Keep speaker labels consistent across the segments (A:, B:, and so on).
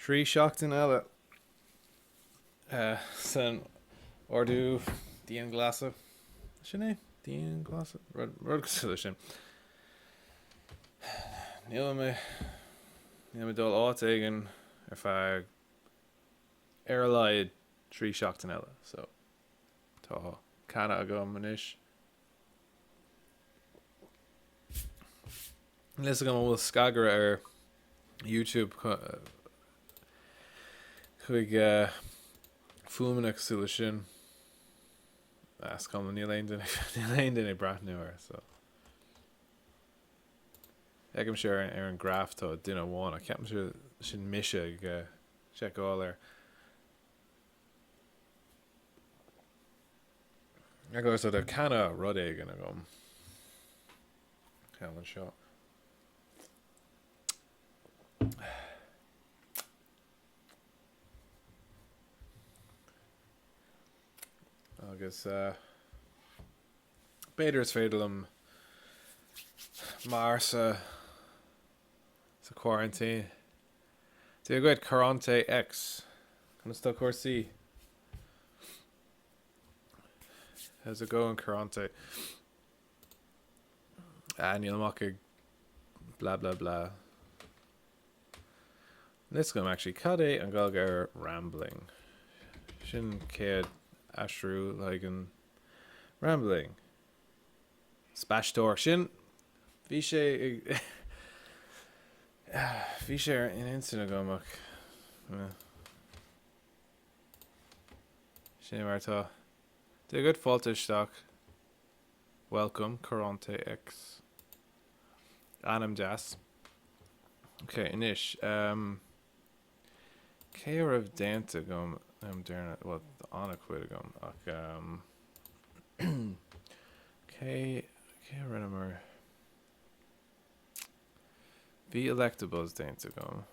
A: 3 seachtain eile san ordú dianghlasála. Sin é? Dianghlasáil? Rud cosúil leis sin. Níl mé níl mé ag dul áit éigin ar feadh ar a laghad 3 seachtain eile so tá canna agam anois. Níl fhios agam an bhfuil scagaire ar YouTube chuig fuaimeanna cosúil leis sin. Is cuma, níl aon duine níl aon duine ag breathnú air so. Feicimse ar ar an graf tá duine amháin ach ceapaimse sin mise ag seiceáil air. Agus tá canna rud éigin agam. Ceann anseo. Agus uh, b'fhéidir is féidir liom mar sa sa quarantine. Dia dhuit Carante X. Conas tá cúrsaí? How's it going Carante? Ah, níl amach ag blah blah blah. Níl fhios agam actually cad é an Ghaeilge ar rambling? Sin céad aistriú le haghaidh an rambling. Spaisteoireacht. Sin bhí sé ag bhí sé ar in intinn agam ach eh. Sin é mar atá. Dia dhuit fáilte isteach. Welcome, Carante X. Ainm deas. Ok, anois, um, cé a raibh déanta agam um, deireanach, well, tá an-chuid agam, ach um, cé, cé a rinneamar? Bhí Electabuzz déanta agam.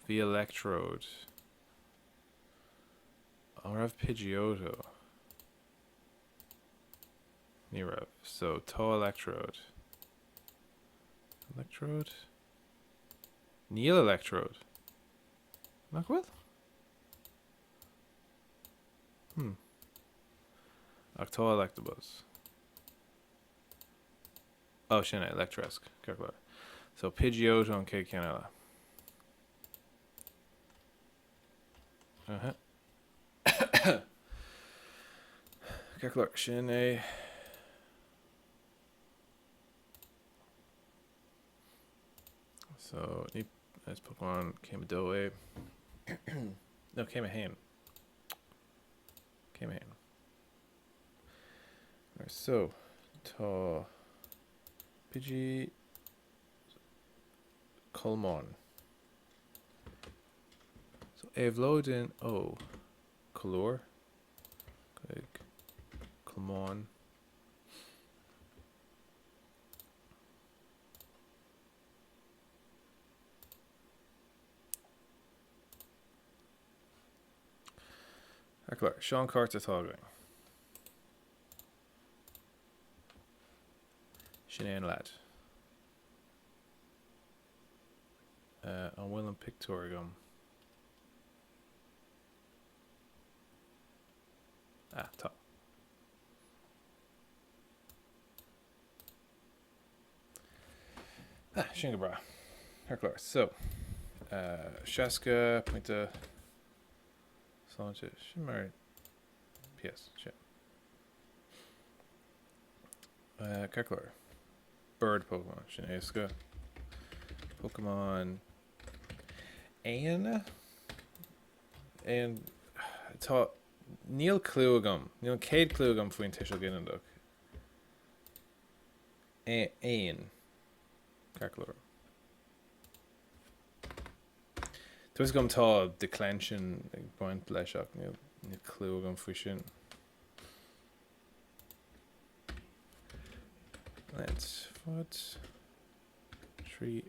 A: Bhí Electrode. An raibh Pidgeotto? Ní raibh. So, tá Electrode. Electrode? Níl Electrode. Nach bhfuil? Hmm. Ach tá Electabuzz. Oh, sin é, Electresk. Ceart go leor. So, Pidgeotto an chéad cheann eile. Uh-huh. Ceart go leor, sin é. So, ní is Pokémon céim a dó é. No, céim a haon. Céim a haon. Right, so, tá Pidgey Colmán. So, éabhlóidíonn ó colúr chuig colmán. Ceart go leor, seo an cárta atá againn. Sin é an leaid. An bhfuil an pictiúr agam? Ah, tá. Ah, sin go breá. Ceart go leor. So, uh, 60 pointe sláinte. Sin mar PS, sin. Uh, ceart go leor. Bird Pokemon, sin éasca. Pokemon Éan? Éan tá níl clue agam, níl an chéad clue agam faoin tuiseal ginideach. Éan. Ceart go leor. Tá fhios agam tá declension ag baint leis ach níl níl clue agam faoi sin. Lent fad 3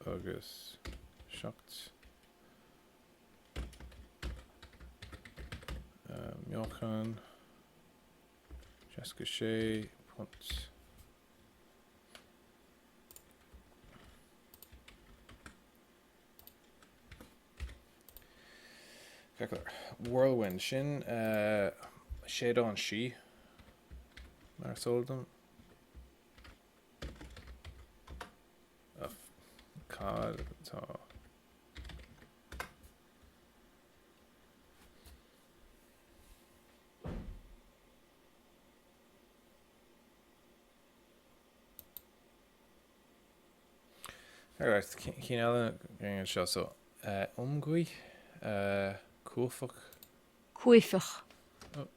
A: agus 7. Meáchan 66 punt. Ceart go leor. Whirlwind, sin séideán sí, mar is eol dom. Cad atá. Alright, cinn eile againn anseo, so iomghaoth, cuaifeach.
B: Cuaifeach.
A: Oh,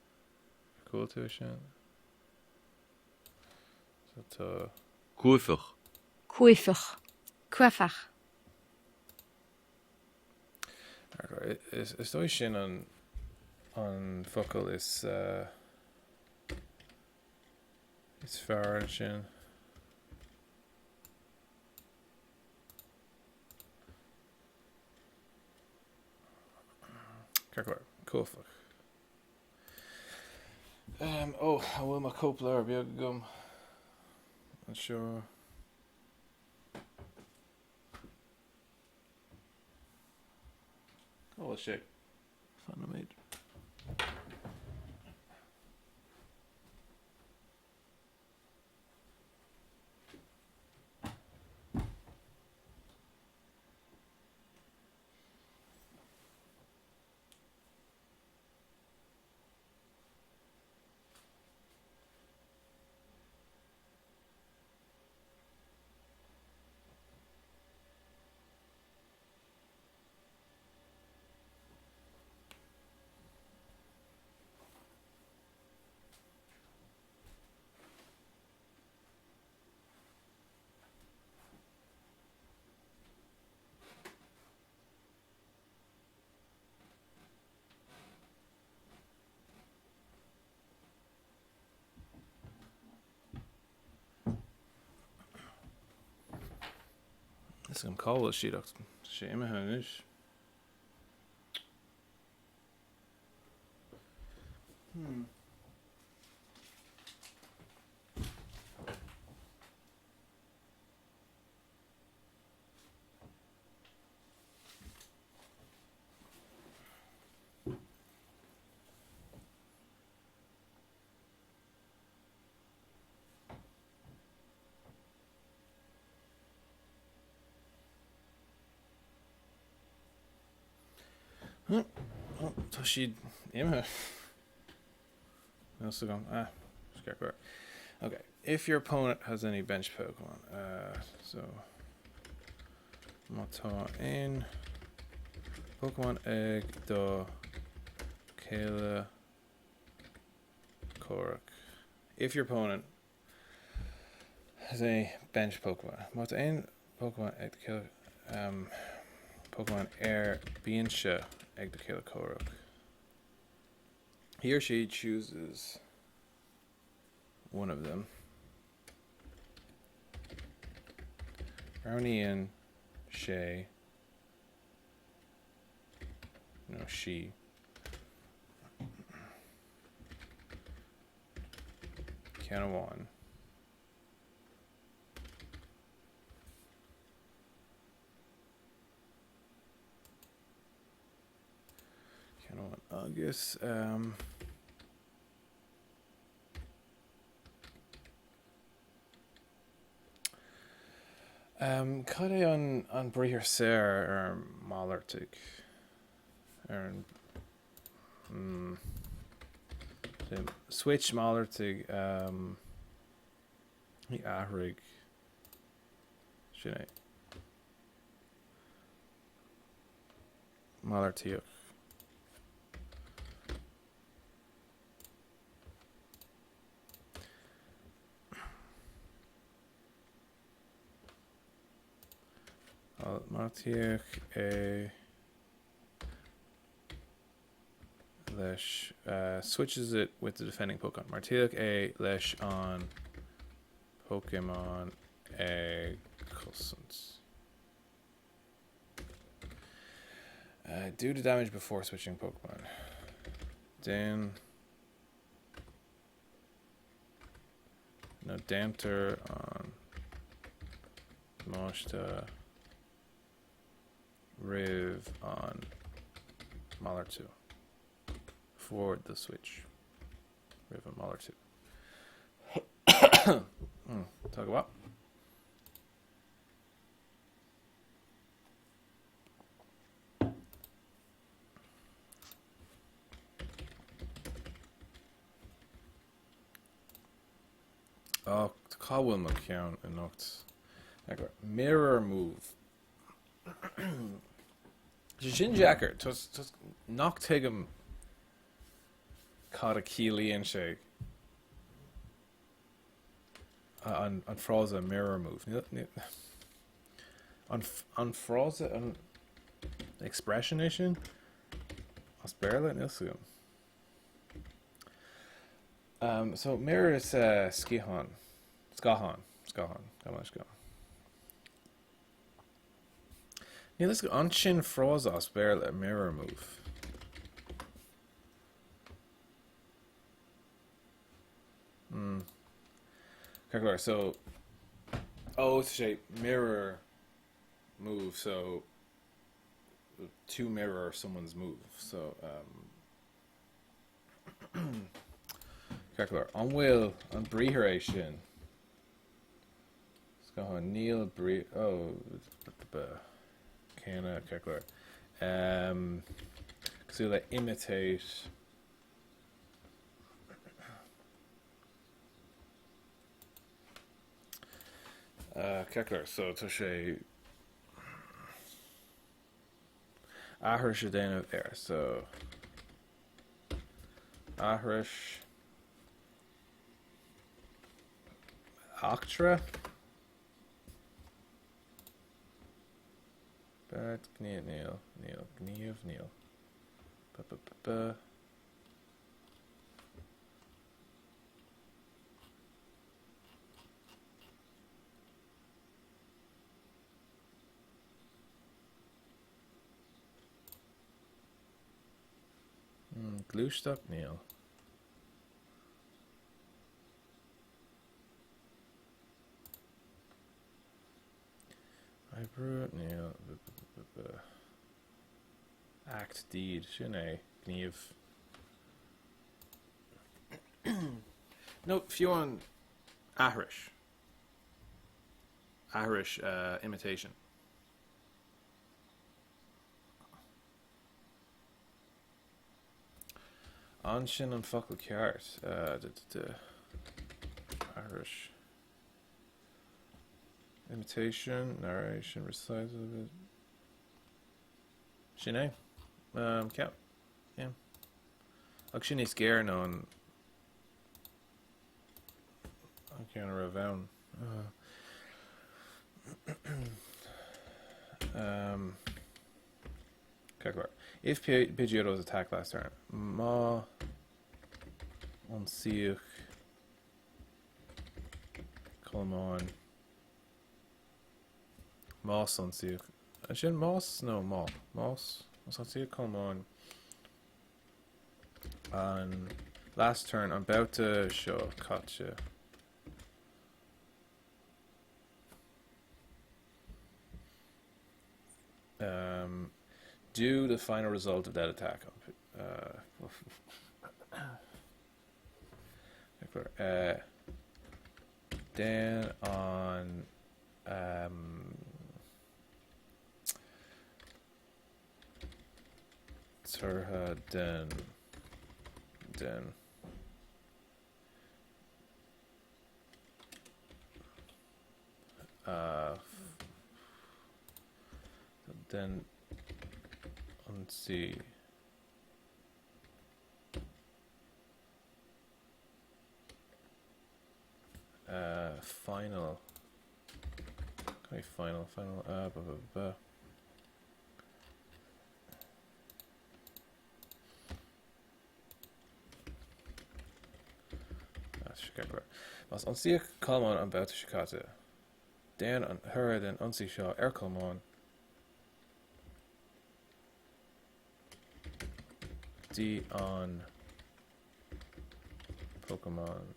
A: chuala tú é sin? So tá.
C: Cuaifeach.
B: Cuaifeach.
D: Cuaifeach.
A: Is dóigh sin an an focal is is fearr ansin. Ceart go leor. Cuaifeach. Ó, an bhfuil mo chóipleabhar beag agam anseo? Cá bhfuil sé? Fan nóiméad. Is agam cá bhfuil siad ach tá sé imithe anois. Hmm. Tá siad imithe. Níl a fhios agam. Ah, ceart go leor. Okay, if your opponent has any bench Pokemon, uh, so má tá aon Pokemon ag do chéile comhraic. If your opponent has any bench Pokemon, má tá aon Pokemon ag do chéile um, Pokemon ar binse ag do chéile comhraic. He or she chooses one of them. Roghnaíonn sé nó sí ceann amháin. Ceann amháin agus um, um, cad é an, an briathar saor ar malartaigh? Ar an mm, switch malartaigh um, athraigh sin é. Malartaíodh. Malartaíodh é leis switches it with the defending Pokemon. Malartaíodh é leis an Pokémon ag cosaint. Uh, do the damage before switching Pokemon. Déan nó déantar an damáiste roimh an Malartú. Before the switch. Roimh an malartú. Tá go maith. Á, cá bhfuil mo cheann anocht? Mirror move. Tá sin deacair, toisc nach tuigim cad a chiallaíonn sé an frása mirror move. An frása an expression é sin? As Béarla? Níl 's agam. Um, so mirror is uh, sciathán. Scáthán. Scáthán. Gabh mo leithscéal. Níl 'fhios agam, an sin frása as Béarla, mirror move. Hmm. Ceart go leor, so oh, tá sé mirror move, so to mirror someone's move, so um, Ceart go leor, an bhfuil an briathar é sin? Scáthán, níl brí, oh, céanna, ceart go leor. Um, cosúil le imitate. Uh, ceart go leor, so tá sé aithris a dhéanamh air, so aithris eachtra beart gníomh níl níl gníomh níl b b b b Gluaisteacht níl. Oibriú níl. Act, deed, sin é. Gníomh. Nó fiú an aithris. Aithris, imitation. An sin an focal ceart? Aithris. Imitation, narration, recital. Sin é. Um, ceap. Yeah. Ach sin níos géire ná an an ceann a raibh ann. Uh, um, Ceart go leor. If Pidgeotto was attacked last turn, má ionsaíodh Colmán más ionsaíodh sin más nó má más más ionsaíodh Colmán an last turn an babhta seo caite. Um, do the final result of that attack. Uh, uh, Déan an um, toradh den den uh, den ionsaí. Uh, final. Can final, final, uh, blah, blah, blah. Más ionsaíodh Colmán an babhta seo caite, déan an toradh den ionsaí seo ar Cholmán dtí an Pokémon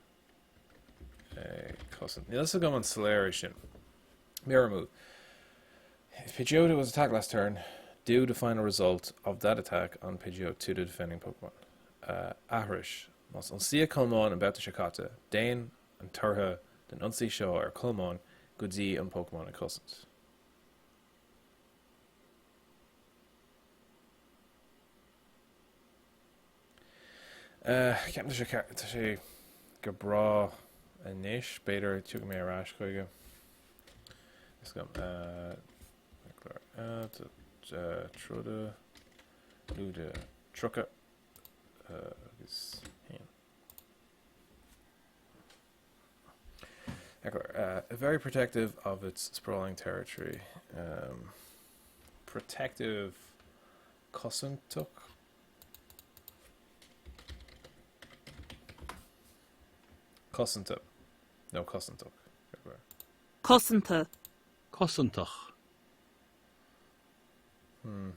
A: é chosaint. Níl fhios agam an soiléir é sin. Mirror move. If Pidgeotto was attacked last turn, Do the final result of that attack on Pidgeot to the defending Pokemon. Aithris, Más ionsaíodh Colmán an babhta seo caite, déan an toradh den ionsaí seo ar Cholmán go dtí an Pokémon ag cosaint. Ceapaim tá sé tá sé go breá anois, b'fhéidir tiocfaidh mé ar ais chuige. Is go troda lúide 30 agus 1. Very protective of its sprawling territory. Um, protective cosantach. Cosanta nó cosantach.
C: Cosanta.
D: Cosantach.
A: Hmm.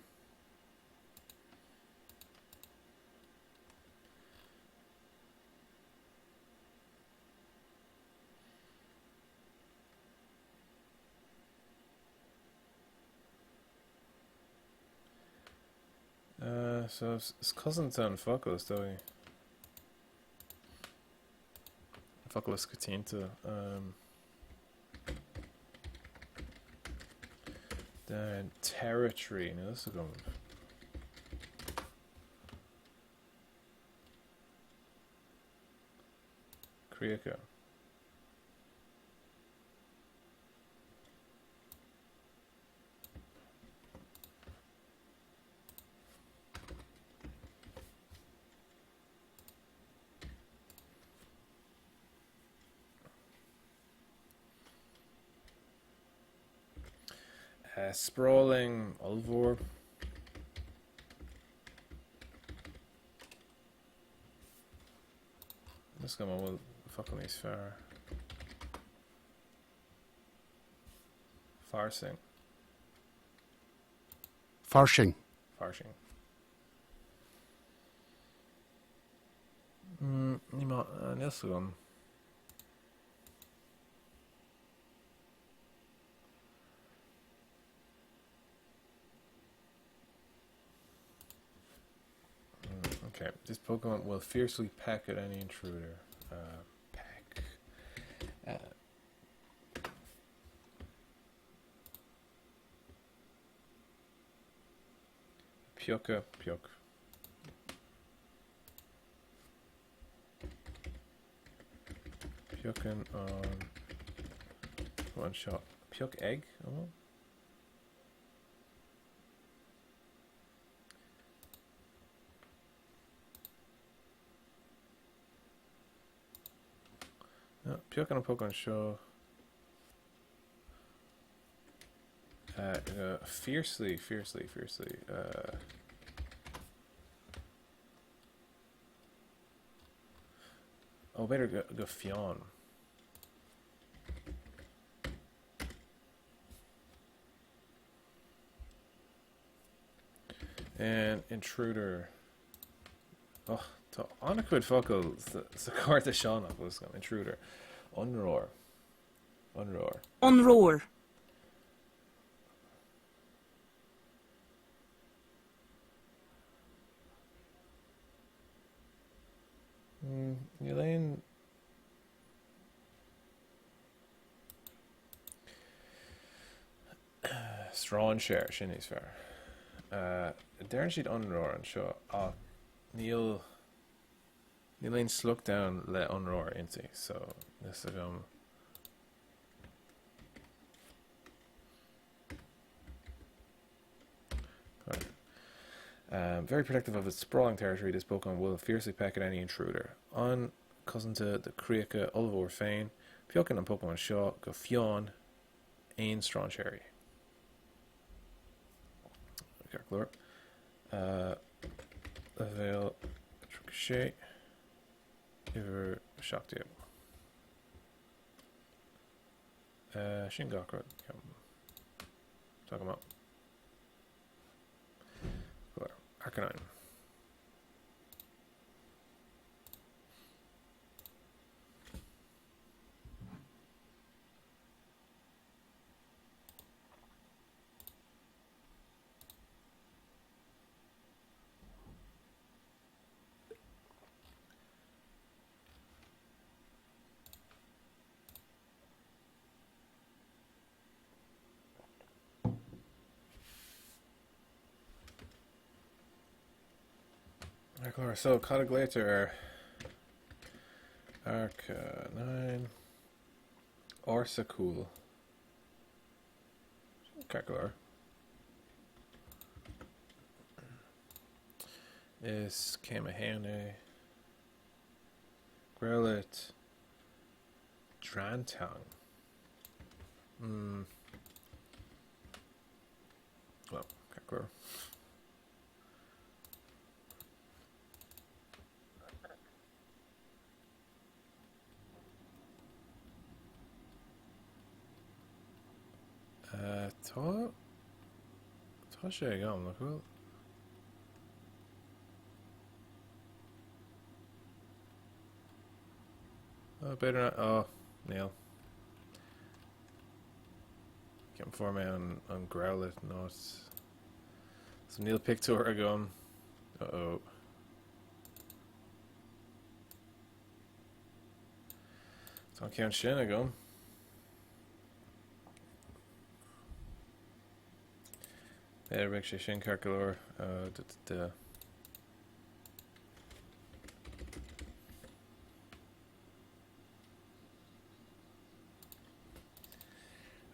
A: So is cosanta an focal is dóigh. An focal is coitianta. Um, then territory, níl fhios agam. Críocha. Sprawling ollmhór. Níl fhios agam an bhfuil focal níos fearr. Fairsing.
E: Fairsing.
A: Fairsing. Níl fhios agam. Okay, this Pokemon will fiercely peck at any intruder. Uh, peck. Uh, Piocadh, pioc. Piocann an Pokémon seo. Pioc ag, an bhfuil? Piocann an Pokémon seo uh, fiercely, fiercely, fiercely. Uh, oh, b'fhéidir go, go fiáin. And intruder. Och, tá an-chuid focal sa chárta seo nach bhfuil fhios agam. Intruder. Ionróir. Ionróir.
C: Ionróir.
A: Níl aon Strainséir, sin níos fearr. Deireann siad ionróir anseo ach níl níl aon sliocht ann le ionróir inti, so níl fhios agam. Um, very protective of its sprawling territory, this Pokemon will fiercely peck at any intruder. An-chosanta dá chríocha ollmhór féin, piocann an Pokémon seo go fiáin aon strainséirí. Ceart go leor. Uh, leibhéal 36, uimhir 17. Uh, sin gach rud. Tá go maith. Arcanine. Ceart go leor, so cad a ghlaotar air? Arcanine. Ársa cúil. Ceart go leor. Is céim 1 é. Growlithe. Dranteang. Hmm. Well, ceart go leor. Tá Tá sé agam, nach bhfuil? Oh, b'fhéidir nach... Oh, níl. Ceapaim fuair mé an, an Growlithe not. So níl pictiúr agam. Uh-oh. Tá an ceann sin agam. B'fhéidir beidh sé sin ceart go leor.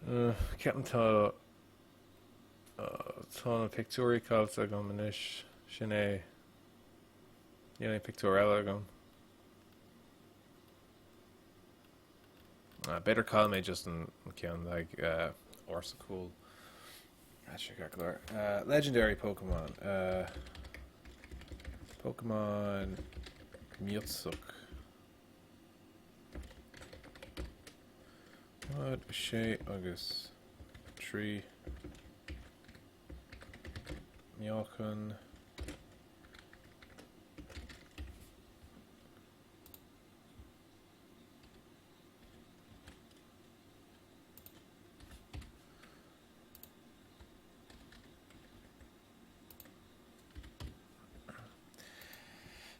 A: Uh, Ceapaim tá tá na pictiúirí caillte agam anois. Sin é. Níl aon pictiúr eile agam. B'fhéidir caillfidh mé just an ceann like ársa cúil. Tá sé ceart go leor. Legendary Pokemon. Pokemon Miotsach. 0, 6 agus 3. Meáchan.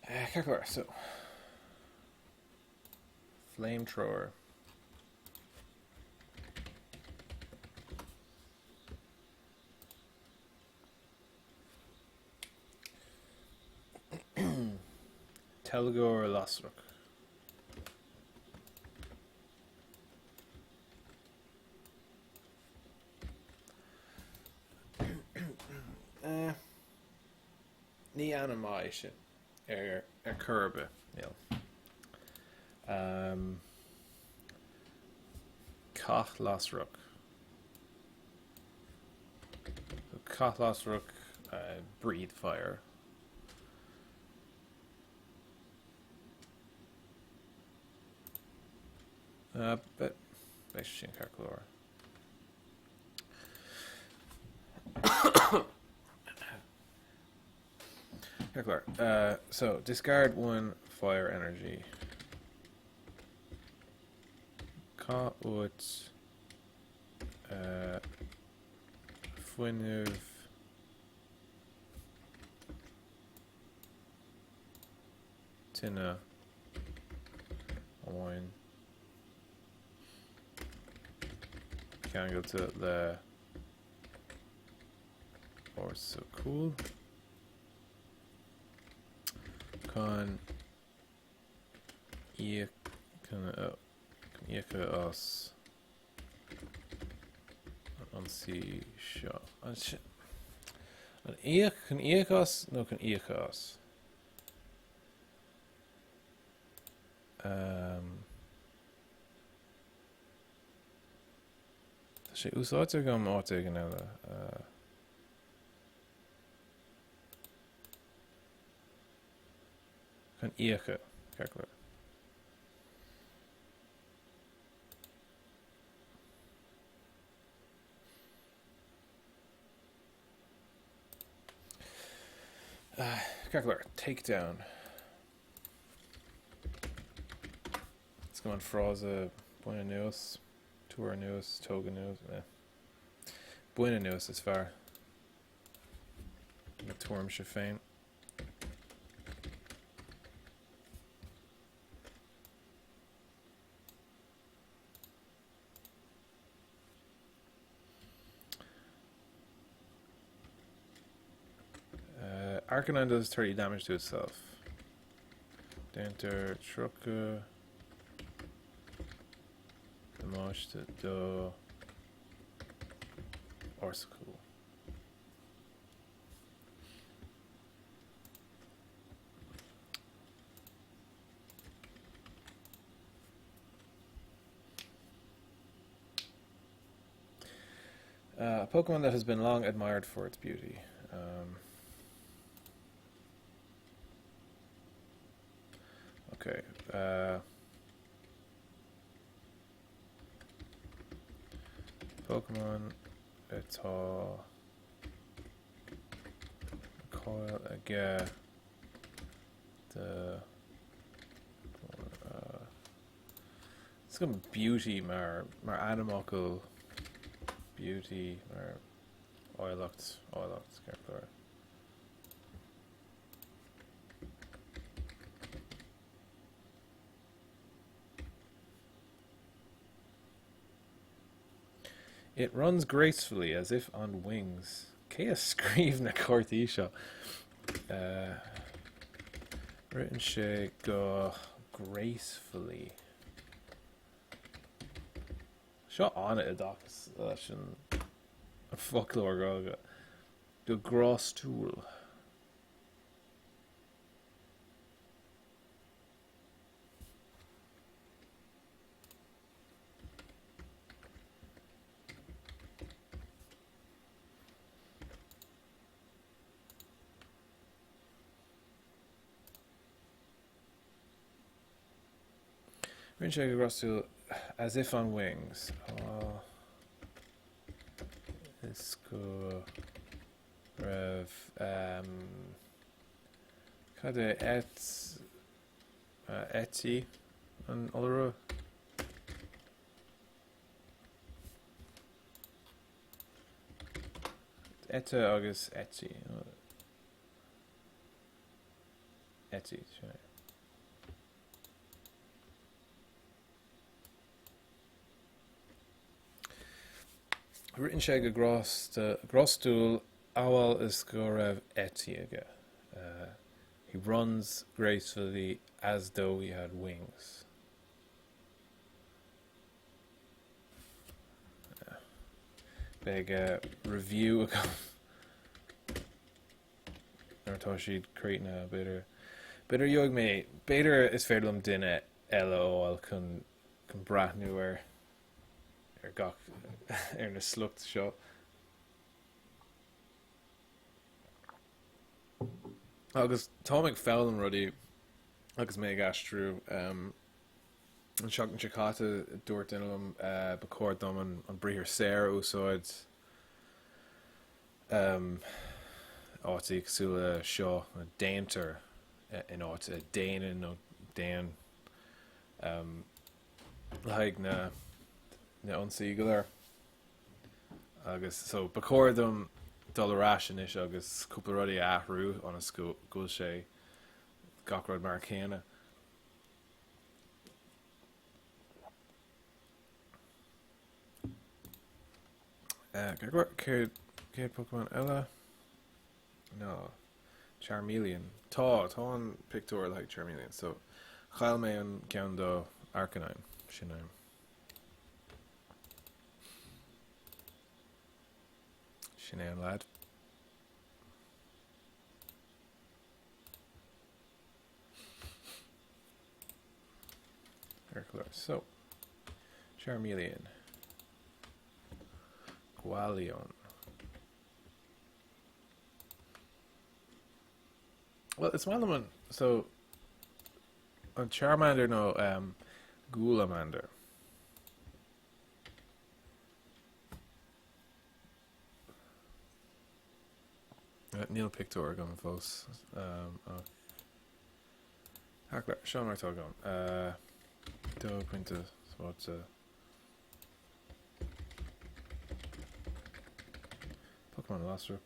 A: Ceart go leor, so. Flamethrower. Teilgeoir lasrach. Ní ainm maith é sin ar ar chor ar bith. Níl. Um, Cath lasrach. Cath lasrach, uh, breathe fire. Uh, but beidh sé sin ceart go leor. Ceart go leor. Uh, so, discard one fire energy. Caith uait uh, fuinneamh tine amháin ceangailte le ársa cúil chun íoc chun íocadh as an ionsaí seo. An íoc chun íoc as nó chun íocadh as? Um, tá sé úsáidte agam áit éigin eile. Uh, chun íocadh, ceart go leor. Ceart go leor, takedown. Is cuma an frása bain anuas, tabhair anuas, tóg anuas, eh. Bain anuas is fearr. I mo tuairimse féin. Uh, Arcanine does 30 damage to itself. Déantar 30 damáiste do fhórsa cúil. Uh, a Pokemon that has been long admired for its beauty. Um, okay. Uh, Pokemon atá cáil aige de uh, Is go beauty mar mar ainmfhocal beauty mar áilleacht áilleacht ceart go leor. It runs gracefully as if on wings. Cé a scríobh na cártaí seo? Ritheann sé go gracefully. Seo an-oideachas leis an bhfoclóir Gaeilge. Go grástúil. Ritheann sé go grástúil as if on wings. Tá is go raibh cad é et Eití an iolra. Eite agus eití. Eití, sin é. Ritheann sé go grástúil amhail is go raibh eití aige. He runs gracefully as though he had wings. Beidh review agam nuair atá siad críochnaithe, b'fhéidir. B'fhéidir gheobhaidh mé, b'fhéidir is féidir liom duine eile a fháil chun chun breathnú ar ar gach ar na sliocht seo. Agus táim ag foghlaim rudaí agus mé ag aistriú. An seachtain seo caite dúirt duine liom ba chóir dom an briathar saor a úsáid áiteacha cosúil le seo, déantar in áit déanann nó déan le haghaidh na n-ionsaí go léir. Agus so ba chóir dom dul ar ais anois agus cúpla rudaí a athrú ionas go bhfuil sé gach rud mar a chéanna. Céad céad Pokémon eile? Ná Charmeleon. Tá, tá an pictiúr le haghaidh Charmeleon, so chaill mé an ceann do Arcanine. Sin é. Sin é an leaid. So, Charmeleon. Gwalion. Well, is maith liom an so an Charmander nó um, Ghulamander. Uh, níl pictiúr agam fós. Um, ach seo mar atá agam. Uh, dó pointe spáite. Pokémon Lasrach.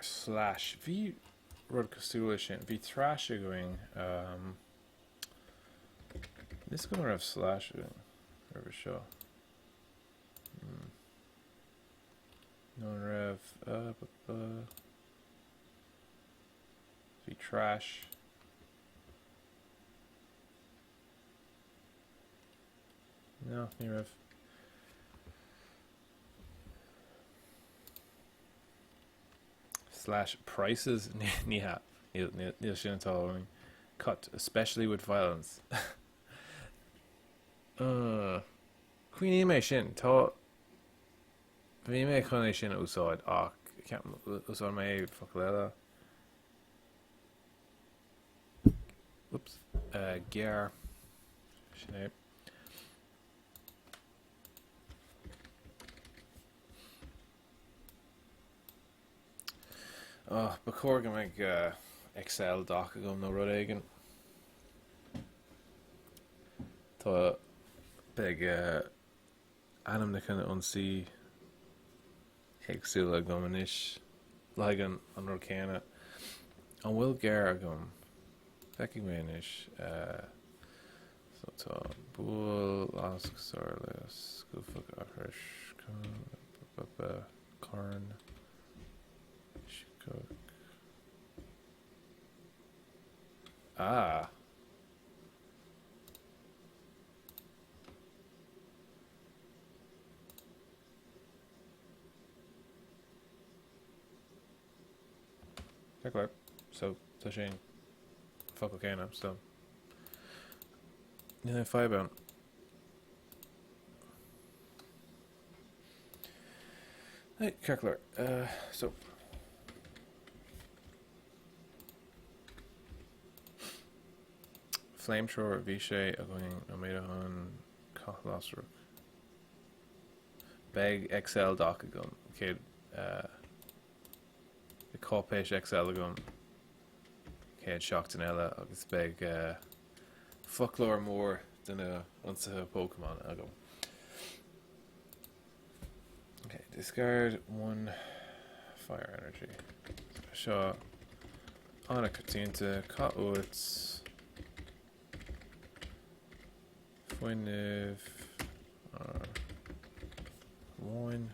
A: Slash. Bhí rud cosúil leis sin. Bhí trash againn. Um, Níl a fhios agam an raibh slash againn roimhe seo. Hmm. Nó an raibh... Uh, bu, bu. Bhí trash. No, ní raibh. Slash prices ní hea. Níl sin atá againn. Cut, especially with violence. Uh, Cuimhním é sin. Tá bhí mé chun é sin a úsáid ach ceapaim úsáid mé focal eile. Whoops. Uh, gearr. Sin é. Oh, ba chóir go mbeadh uh, Excel doc agam nó rud éigin. Tá beidh uh, ainmneacha na n-ionsaí éagsúla agam anois le haghaidh an, an rud céanna. An bhfuil gearr agam? Feicfidh mé anois. Uh, So tá buail, lasc, sárleas, cuaifeach, aithris, carn, sciorc. Ah! Ceart go leor. So, tá sé an focal céanna, so. Níl aon fadhb ann. Hey, ceart go leor. Uh, so. Flamethrower bhí sé againn nóiméad ó shin cath lasrach. Beidh Excel doc agam céad uh, Beidh cáipéis Excel agam chéad seachtain eile agus beidh foclóir mór de na ionsaithe Pokémon agam. Ok, discard one fire energy. Seo an-choitianta, caith uait fuinneamh amháin.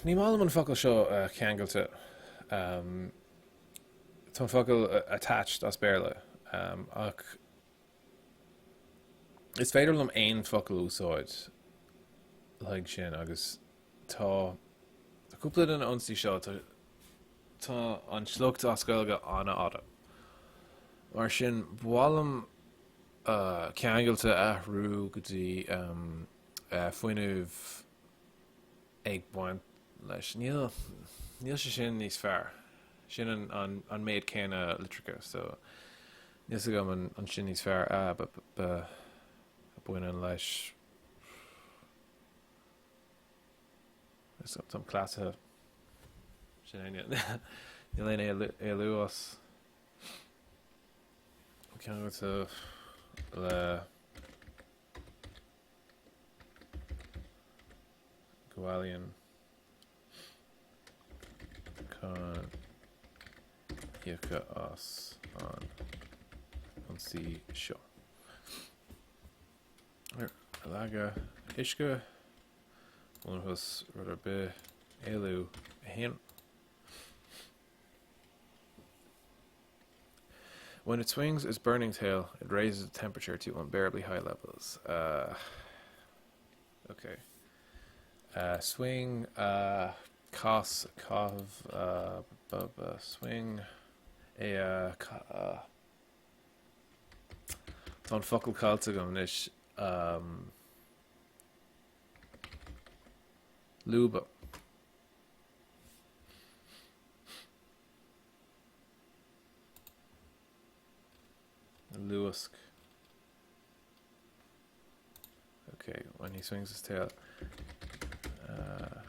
A: Ní maith liom an focal seo ceangailte. Tá an focal attached as Béarla ach is féidir liom aon focal a úsáid le haghaidh sin agus tá cúpla de na ionsaí seo Tá an sliocht as Gaeilge an-fhada. Mar sin, ba mhaith liom ceangailte a athrú go dtí fuinneamh ag baint leis. Níl, níl sé sin níos fearr. Sin an, an méid céanna litreacha, so níl 's agam an sin níos fearr a, b, b, a baineann leis. Táim cleasaithe. Sin é. Níl aon éalú as. Ceangailte le gualainn chun íocadh as an ionsaí seo. Leagadh uisce, bhunús rud ar bith, éalú 1. When it swings its burning tail, it raises the temperature to unbearably high levels. Uh, okay. Uh, swing, uh, cas, caitheamh, uh, b, b, swing, a, uh, uh, Tá an focal caillte agam anois. Um, lúbadh. Luasc. Okay, when he swings his tail. Uh,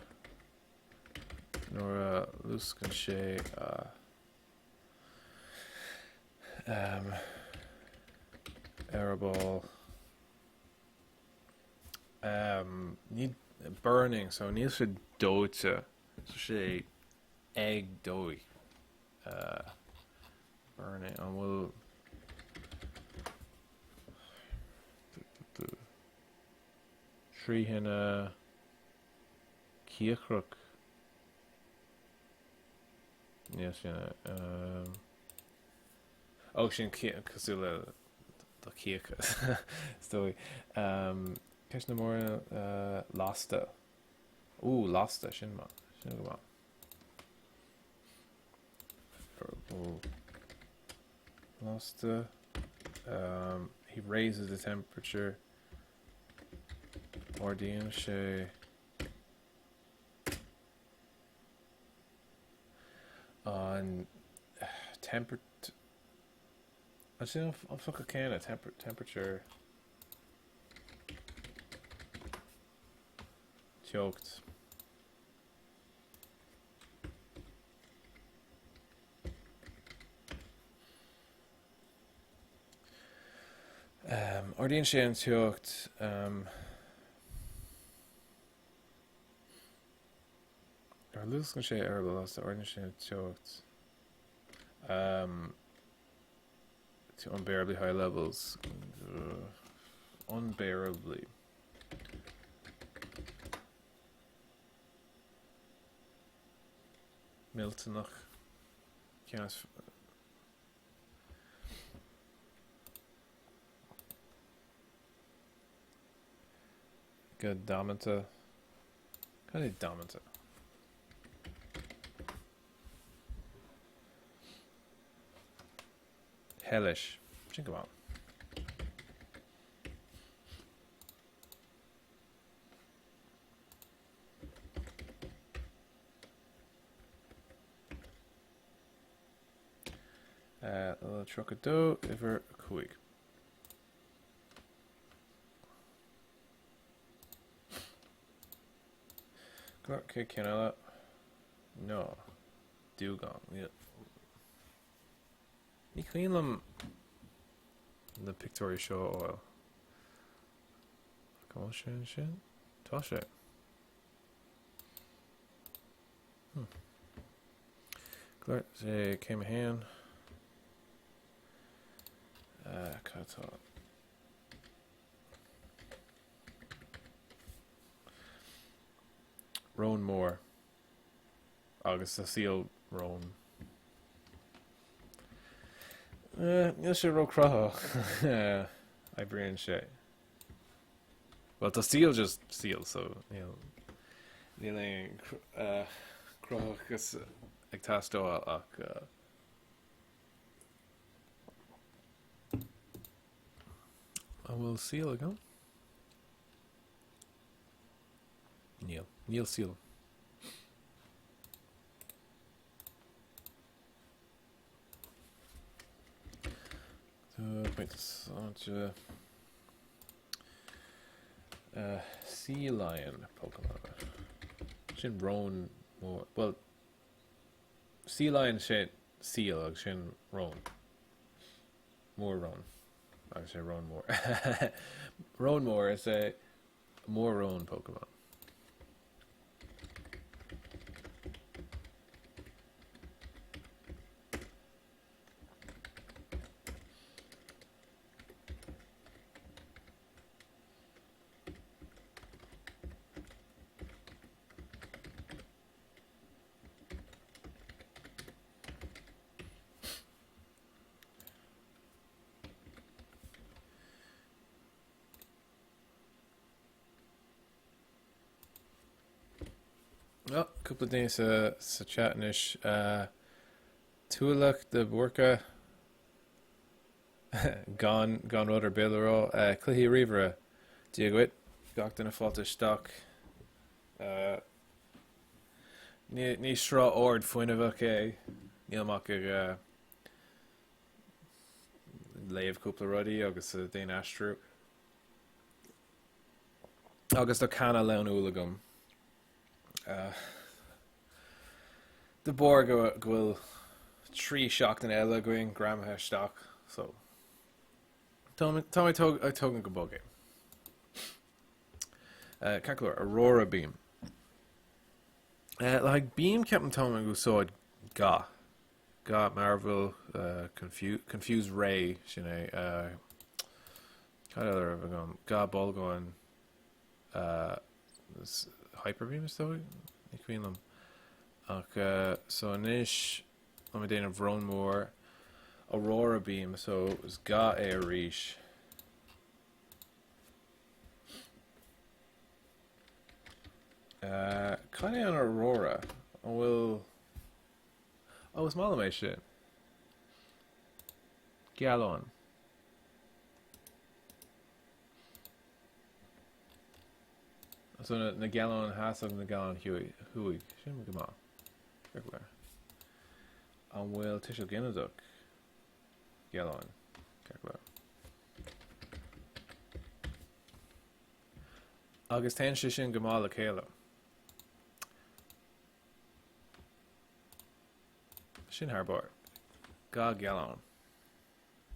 A: nuair a luascann sé a. Um, Eireaball. Um, ní burning, so níl sé dóite, tá sé ag dóigh. Uh, burning, an bhfuil Trí thine cíocrach. Níl sin um, Ó sin cosúil le do chíocha is dóigh. Um, Ceisteanna móra uh, lasta. Ó lasta sin maith sin go maith. Lasta. Um, he raises the temperature. Ardaíonn sé an temperature Sin an focal céanna temperature teocht. Ardaíonn sé an teocht. Ar luascann sé eireaball lasta, ardaíonn sé an teocht. To unbearably high levels. Unbearably. Millteanach. Ceann is Go damanta. Cad é damanta? Hellish. Sin go maith. 32, uimhir 5. Cé ceann eile? No. Dugong. Ní cuimhin liom na pictiúirí seo a fháil. An bhfuil sé ansin? Tá sé. Hmm. Sé céim 1. Uh, cad tá? Rón mór. Agus tá síol rón. Uh, níl sé ró-chruthaitheach. Oibríonn sé. Bhuel, tá síol just síol, so níl níl aon cruthaitheachas ag teastáil ach An bhfuil síol agam? Níl. Níl síol. Pointe sláinte. Sea Lion Pokemon. Sin rón mór. Bhuel, Sea Lion sé seal agus sin rón. Mór-rón. Agus sé rón mór. Rón mór is é mór-rón Pokemon. Oh, cúpla duine sa, sa chat anois. Uh, Tualach de Búrca gan, gan rud ar bith le rá. Uh, cluichí ríomhaire. Dia dhuit. Gach duine fáilte isteach. Uh, ní, ní sruth ard fuinneamhach é. Níl ach ag uh, léamh cúpla rudaí agus ag déanamh aistriú. Agus tá canna lán úll agam. De bharr go bhfuil 3 seachtain eile againn greamaithe isteach so. Tá mé ag tógaint go bog é. Ceart go leor, Aurora Beam. Le haghaidh Beam ceapaim táim ag úsáid ga. Ga Mearbhall, Confuse Ray, sin é. Cad eile a raibh agam? Ga Bolgáin, Hyper Beam is dóigh? Ní cuimhin liom. Ach so anois táim ag déanamh bhrón mór Aurora Beam so is ga é arís. Cad é an Aurora? An bhfuil... Ó, is maith liom é sin. Gealáin. So na gealáin theas agus na gealáin thuaidh. Sin go maith. Ceart go leor. An bhfuil tuiseal ginideach gealáin? Ceart go leor. Agus téann sé sin go maith le chéile. Sin thar barr. Ga gealán.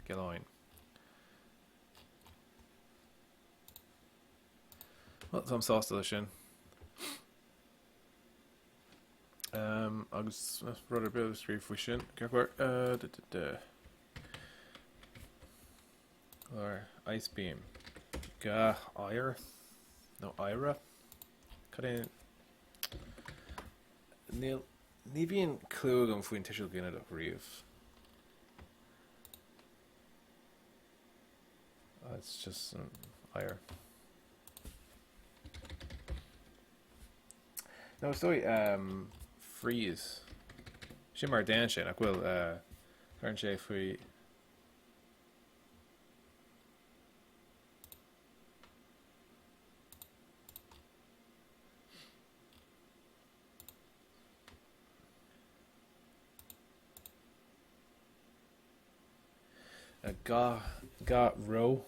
A: Gealáin. Well, táim sásta leis sin. Um, agus rud ar bith a scríobh faoi sin. Ceart go leor. Uh, da, da, da. Or Ice Beam. Ga oighear nó oighre. Cad é Níl ní bhíonn clue agam faoin tuiseal ginideach riamh. It's just an oighear. No, is dóigh um, freeze. Sin mar a déanann sé nach bhfuil uh, cuireann sé faoi Ga, ga reo.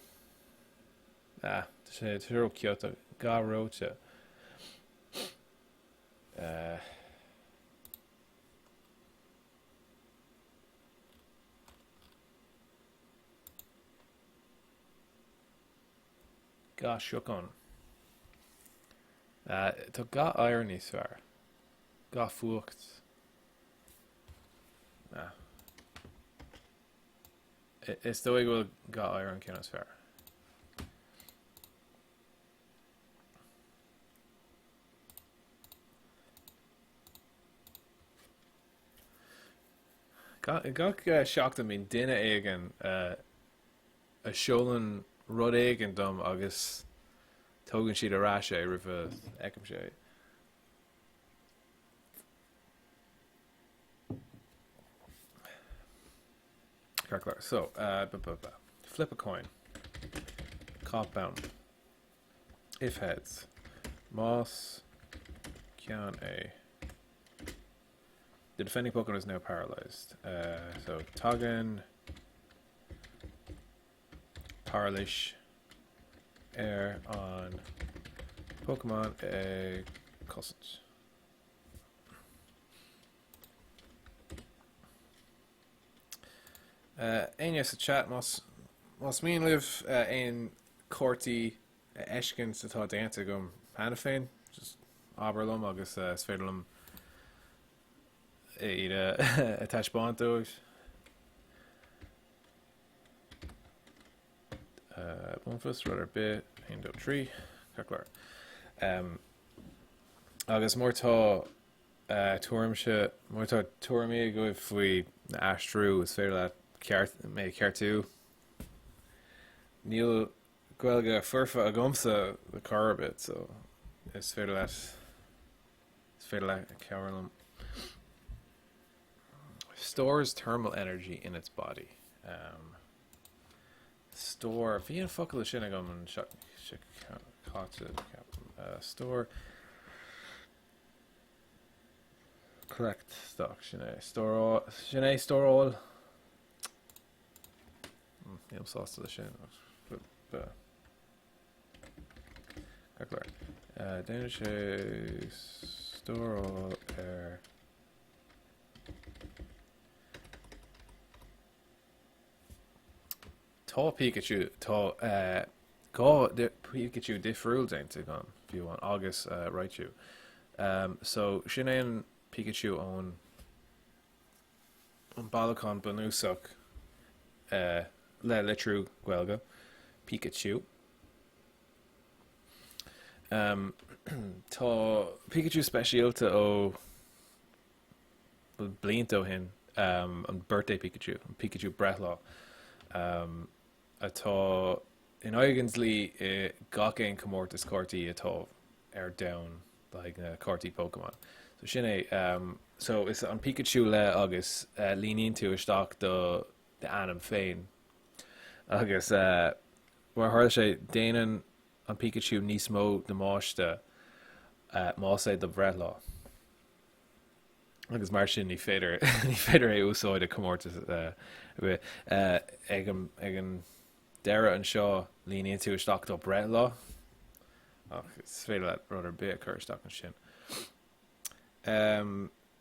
A: Ah, tá sé tá sé ró-chiotach. Ga reoite. Uh. Ga siocán. Tá ga oighir níos fearr. Ga fuacht. Is dóigh go bhfuil ga oighir an ceann is fearr. Gach seachtain bíonn duine éigin a sheolann rud éigin dom agus tógann siad ar ais é roimh a fheicimse é. Ceart go leor. So, uh, ba, ba, ba. Flip a coin. Cop bonn. If heads. Más ceann é. The defending Pokemon is now paralyzed. Uh, so tagann pairilis ar an Pokemon ag cosaint. Uh, éinne sa chat más, más mian libh uh, aon cártaí a fheiscint atá déanta agam cheana féin, just abair liom agus is féidir liom iad a taispeáint dóibh. Buanfas, rud ar bith, 1, 2, 3, ceart go leor. Agus má tá tuairimse, má tá tuairimí agaibh faoi aistriú, is féidir leat ceart, mé a cheartú. Níl Gaeilge foirfe agamsa ar chor ar bith so is féidir leat is féidir leat cabhrú liom. Stores thermal energy in its body. Um, store bhí an focal sin agam an seo caite uh, store collect stock sin é store sin é stóráil Nílim sásta leis sin. Ceart go leor. Déanann sé stóráil ar Tá Pikachu, tá 2 Pikachu difriúil déanta agam, fiú amháin, agus Raichu. So, sin é an Pikachu ón an bailiúchán bunúsach le litriú Gaeilge, Pikachu. Tá Pikachu speisialta ó blianta ó shin, an Birthday Pikachu, an Pikachu breithlá, atá in aghaidh an dlí i gach aon comórtas cártaí atá ar domhan le haghaidh na cártaí Pokémon. So sin é. So is an Pikachu le agus líníonn tú isteach do d'ainm féin. Agus mar a tharla sé, déanann an Pikachu níos mó damáiste más é do bhreithlá. Agus mar sin ní féidir ní féidir é a úsáid i comórtas ar bith. Ag an ag an deireadh anseo líníonn tú isteach do breithlá ach is féidir leat rud ar bith a chur isteach ansin.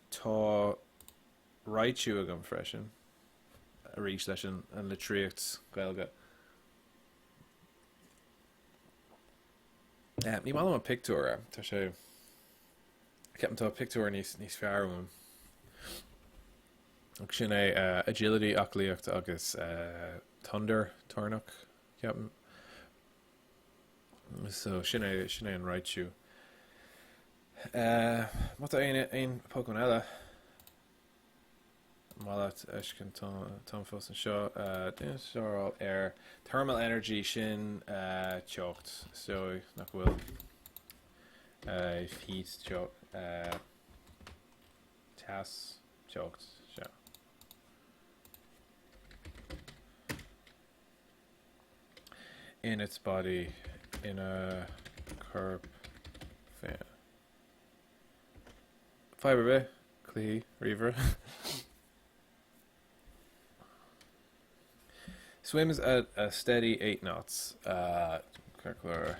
A: Tá Raichu agam freisin, arís leis an an litríocht Gaeilge. Ní maith liom an pictiúr, tá sé Ceapaim tá pictiúr níos níos fearr uaim. Ach sin é agility, aclaíocht agus thunder, toirneach, ceapaim. So sin é sin é an Raichu. Má tá aon aon Pokémon eile maith leat a fheiscint táim fós anseo. Déan stóráil ar thermal energy sin teocht is dóigh nach bhfuil heat teas teocht sea. In its body ina corp féin. Fadhb ar bith, cluichí, ríomhaire. Swims at a steady 8 knots. Uh, Ceart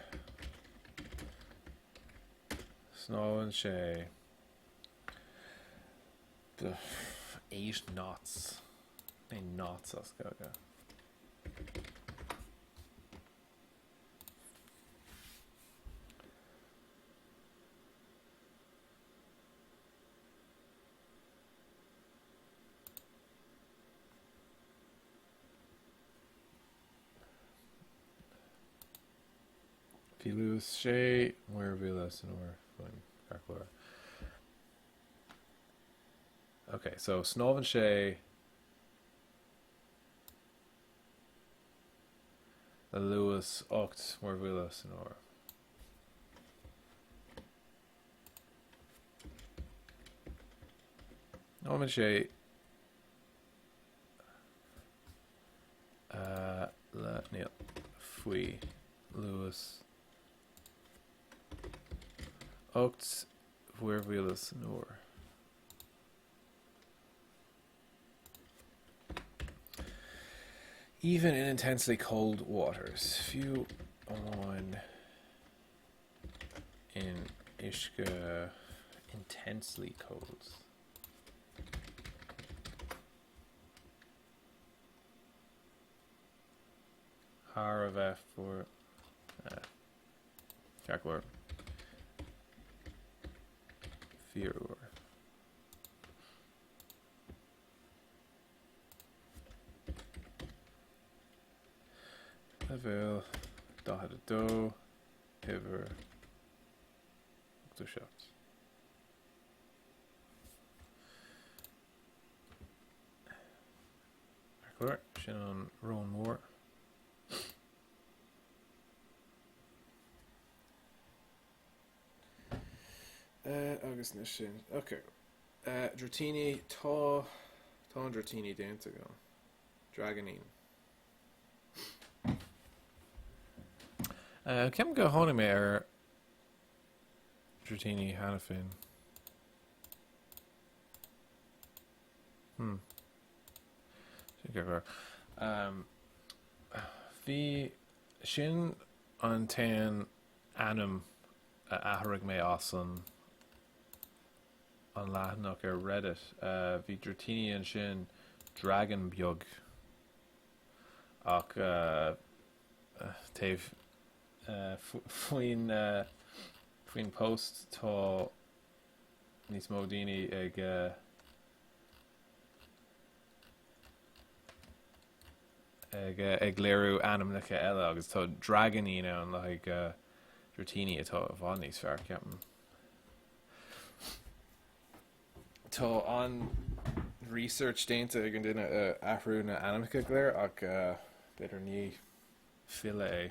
A: Snámhann sé 8 knots. 8 knots as Gaeilge. Bhí luas sé muirmhíle san uair faoin ceart go leor. Ok, so snámhann sé le luas 8 muirmhíle san uair. Snámhann sé le níl faoi luas 8 mhuirmhíle san uair. Even in intensely cold waters, fiú amháin in uisce intensely cold. Thar a bheith fuar. Ceart go leor. Fíorfhuar. Leibhéal 42, uimhir 87. Ceart go leor, sin an rón mór. Agus na sin. Ok. Dratini, tá tá an Dratini déanta agam. Dragonine. Ceapaim go tháinig mé ar Dratini cheana féin. Hmm. Sin ceart go leor. Bhí sin an t-aon ainm a athraigh mé as an an leathanach ar Reddit. Bhí Dratini ansin, Dragon beag. Ach taobh faoin faoin post tá níos mó daoine ag ag ag léiriú ainmneacha eile agus tá Dragonin ann le haghaidh Dratini atá i bhfad níos fearr, ceapaim. Tá an-research déanta ag an duine a athrú na ainmneacha go léir ach b'fhéidir ní file é.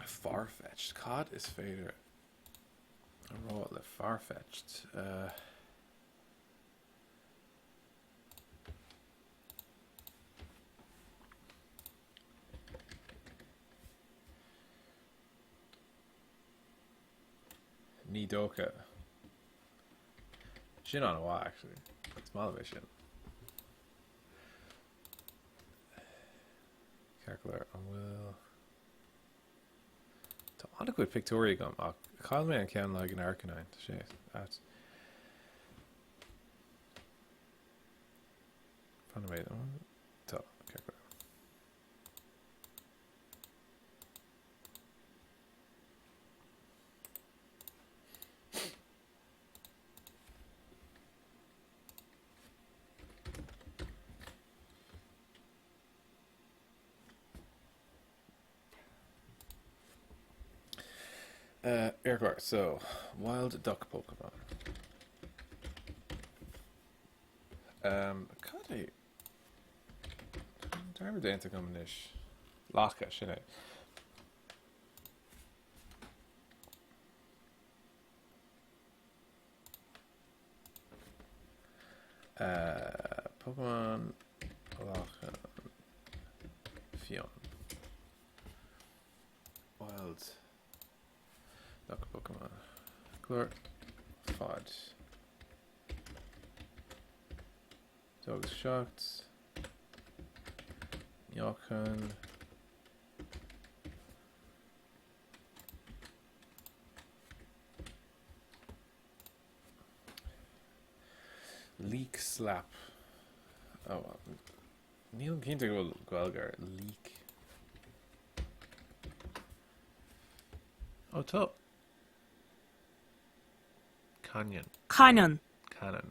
A: Farfetch'd. Cad is féidir a rá le Farfetch'd? Ní dócha. Sin an-mhaith, actually. Is maith liom é sin. Ceart go leor, an bhfuil... Tá an-chuid pictiúirí agam ach chaill mé an ceann le haghaidh an Arcanine. Tá sé ait. Fan nóiméad. Tá, ceart go leor. Uh, Aircar, so Wild Duck Pokemon. Um, cad é? Dearmad déanta agam anois. Lacha, sin é. Uh, Pokemon Lacha Fionn. Wild Duck Pokemon. Glór fad. 2 agus 7. Meáchan. Leek slap. Oh, well. Nílim cinnte go bhfuil Gaeilge ar leek. Oh, tá. Canyon.
C: Canyon.
A: Cannon.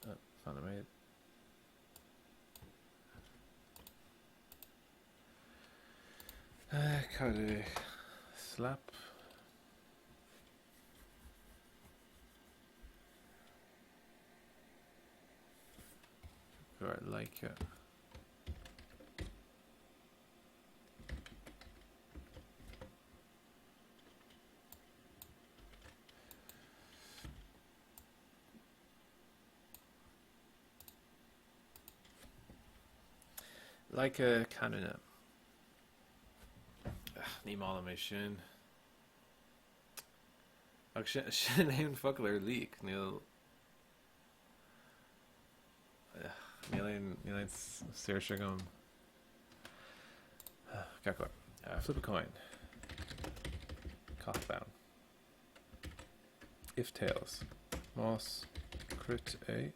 A: Oh, fan nóiméad. Cad é slap? Go like it. Like a canúna. Ní maith liom é sin. Ach sin sin é an focal ar leek, níl níl aon níl aon saoirse agam. Ceart go leor. Flip a coin. Caith bonn. If tails. Más cruit é.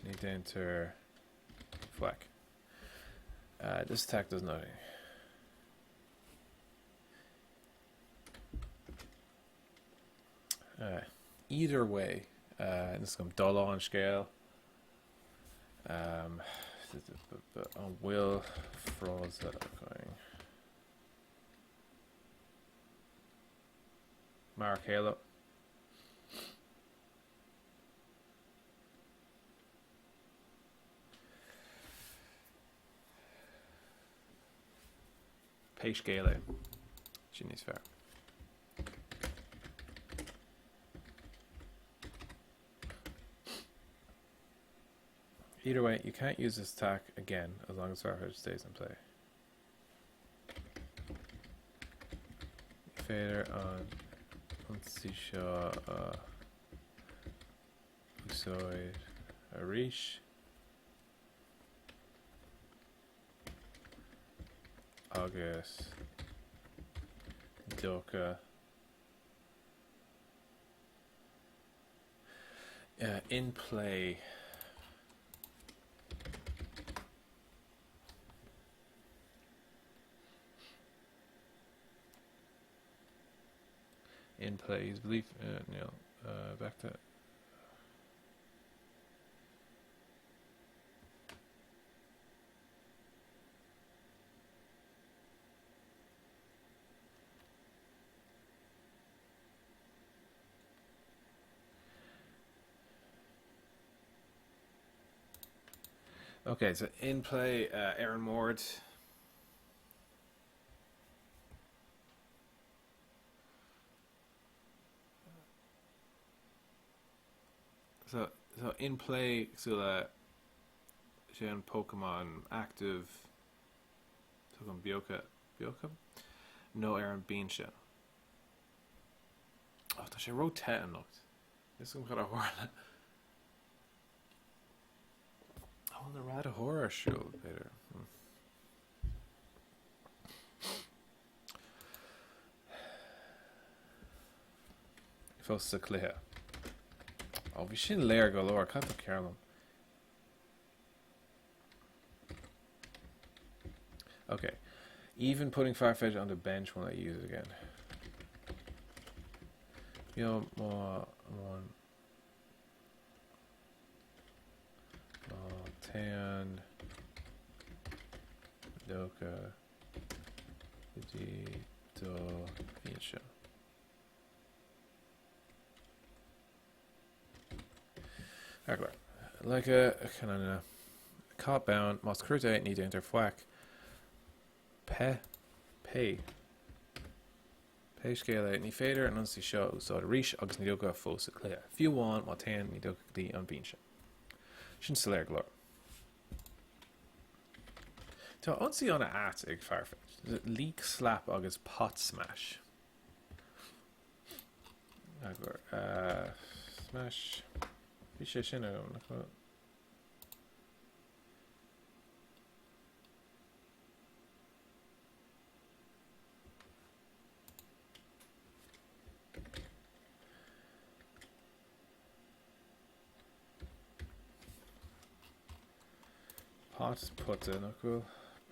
A: Ní déantar faic. This attack does nothing. Either way, níl a fhios agam dála an scéil. An bhfuil frása againn? Mar a chéile. Pé scéal é, sin níos fearr. Either way, you can't use this attack again as long as Farfetch'd stays in play. Ní féidir an ionsaí seo a úsáid arís. Agus dócha. In play. In play. He's belief. Uh, no. Uh, back to. Okay, so in play, uh, Aaron Ward. So, so in play cosúil le sé an Pokemon active tugann beocha beocha nó ar an binse. Oh, tá sé ró te anocht. Is cuma cad a tharla. An bhfuil na radaitheoir ar siúl, b'fhéidir. Hmm. Fós sa cluiche. Ó, bhí sin léir go leor, cad tá cearr liom? Okay. Even putting Farfetch'd on the bench won't let you use it again. Yo, má, má, má téann dócha go dtí do bhinse. Like a kind caught bound, más crut é ní déantar faic. Pe, pé. Pé scéal é, ní féidir an ionsaí seo a úsáid arís agus Nidoka fós sa chluiche. Fiú amháin má téann Nidoka go dtí an binse. Sin soiléir go leor. Tá ionsaí an-ait ag Farfetch'd. Leek Slap agus Pot Smash. Eagar. Uh, smash. Bhí sé sin agam, nach bhfuil? Pot, pota, nach bhfuil?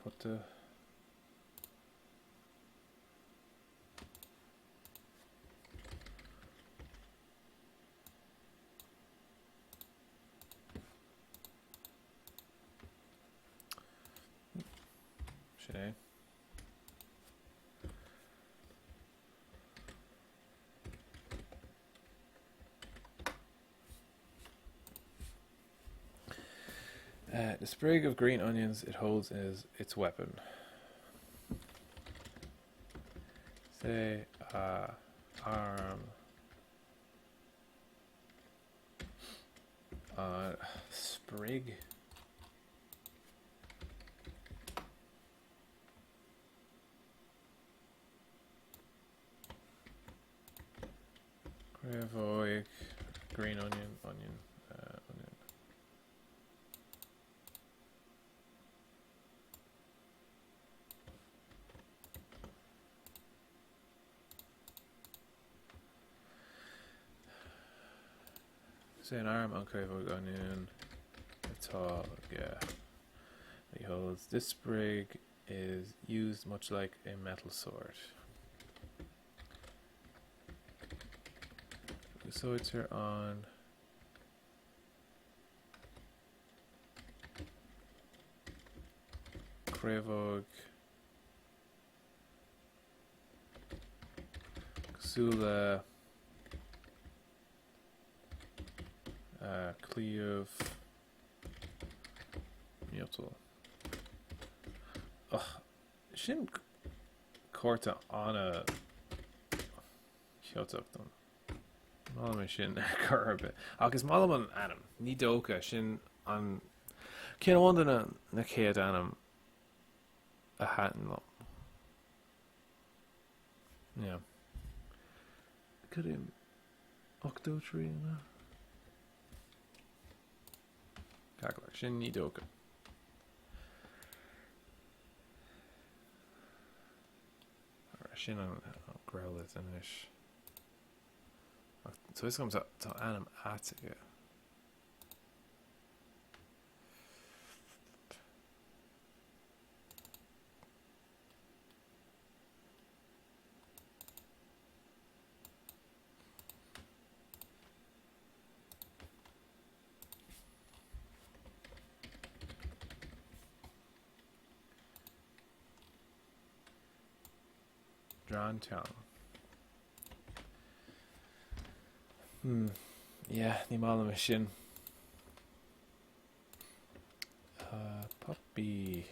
A: Pota. Sin é. Uh, the sprig of green onions it holds is its weapon. Say, uh, arm. Uh, sprig. Créafóig, green onion, onion, uh, onion. Is é an arm an chréafóg oinniúin atá aige. He holds this sprig is used much like a metal sword. Úsáidtear an chréafóg cosúil le claíomh miotail. Ach sin cárta an-chiotach dom. Ní maith liom é sin ar chor ar bith. Ach is maith liom an ainm. Ní dócha, sin an ceann amháin de na chéad ainm a thaitin liom. Yeah. Cad é 83 ná? Ceart go leor, sin ní dócha. Sin an Growlithe anois. Ach tá fhios agam tá ainm ait aige. Dranteang. Hmm, yeah, ní maith liom é sin. Uh, puppy.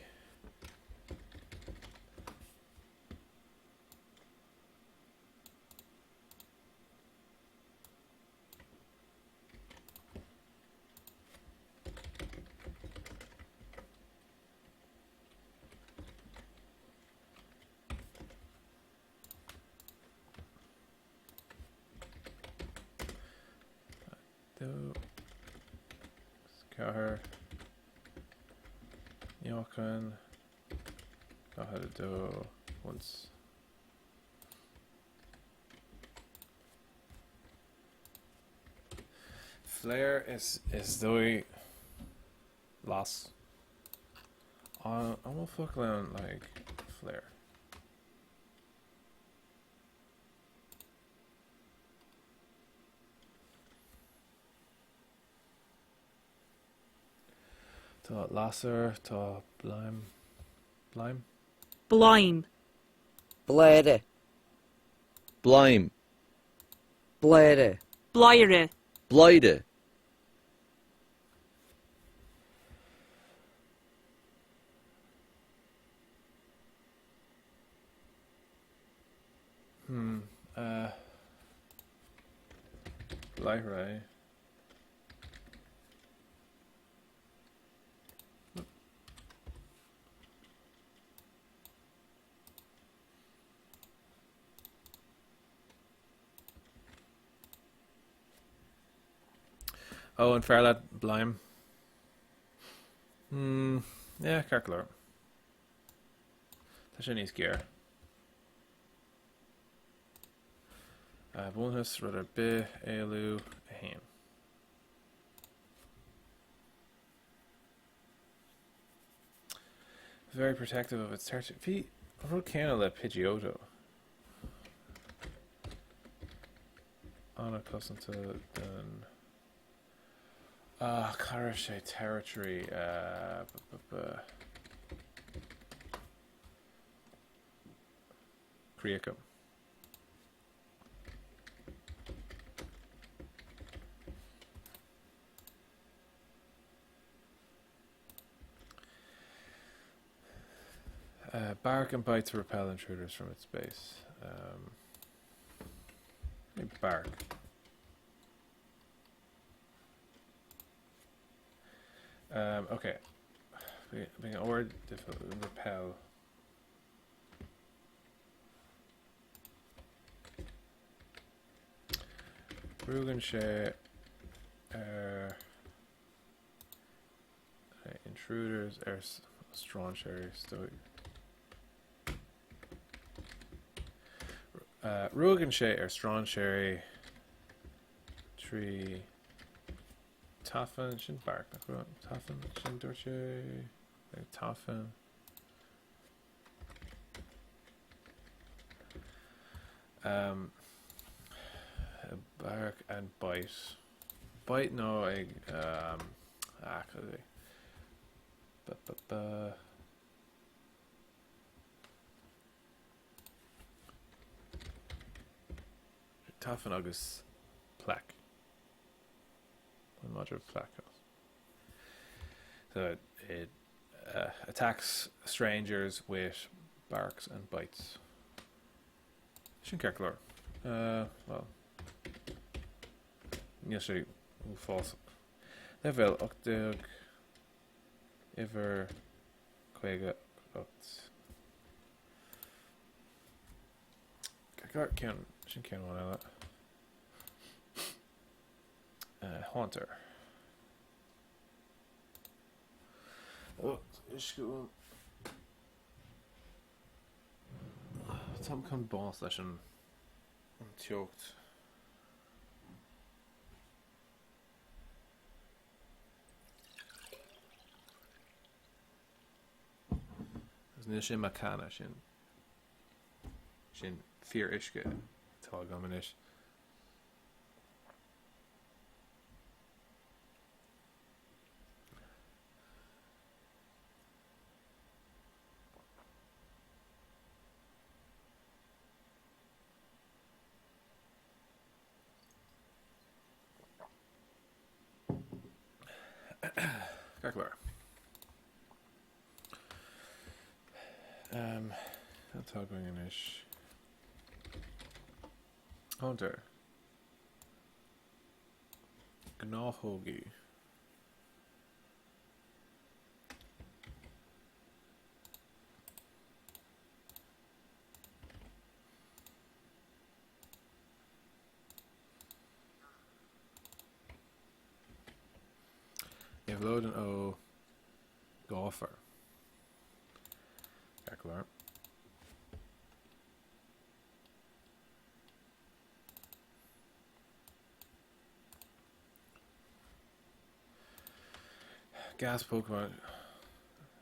A: Dó, 4, Neochan, 42, once. Flare is is dóigh las. An bhfuil focal ann like flare? Tá lasair, tá blaim, blaim?
C: Blaim.
D: Bladhaire.
E: Blaim.
D: Bladhaire.
C: Bladhaire.
E: Bladhaire.
A: Hmm. Uh, Bladhaire. Ó, an fearr leat blaim? Hmm, yeah, ceart go leor. Tá sé níos géire. Uh, Bhunthas rud ar bith, éalú, 1. Very protective of its territory. Bhí an rud céanna le Pidgeotto. An-chosanta den Ah, cá raibh sé territory uh, b b b Críocha. Uh, bark and bite to repel intruders from its base. Um, bark. Um, okay. Being or repel. Ruaigeann sé ar intruders ar strainséirí is dóigh. Ruaigeann sé ar strainséirí trí tafann, sin bark, nach bhfuil? Tafann, sin dúirt sé, tafann. Um, bark and bite. Bite nó ag um, ah, cad é? Ba, ba, ba. Tafann agus plaic. An madra plaic. So it, it uh, attacks strangers with barks and bites. Sin ceart go leor. Uh, well, níl sé uafásach. Leibhéal 18, uimhir 58. Ceart go leor, ceann, sin ceann amháin eile. Uh, Haunter. Oh, uisce uaim. Táim chun bás leis an teocht. Agus níl sin macana, sin sin fíor-uisce atá agam anois. Ceart go leor. Um, atá againn anois. Haunter. Gnáthógaí. Éabhlóid ó Gáifear. Ceart go leor. Gas Pokémon.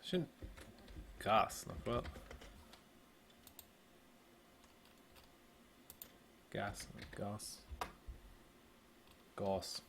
A: Sin gas, nach bhfuil? Gas, gas. Gás.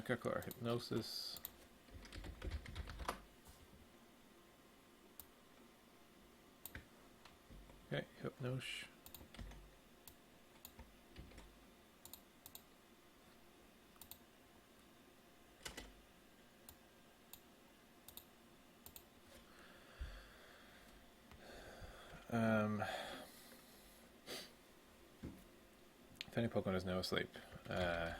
A: Ceart go leor hypnosis. Okay, hypnóis. Um, if any Pokemon is now asleep, uh,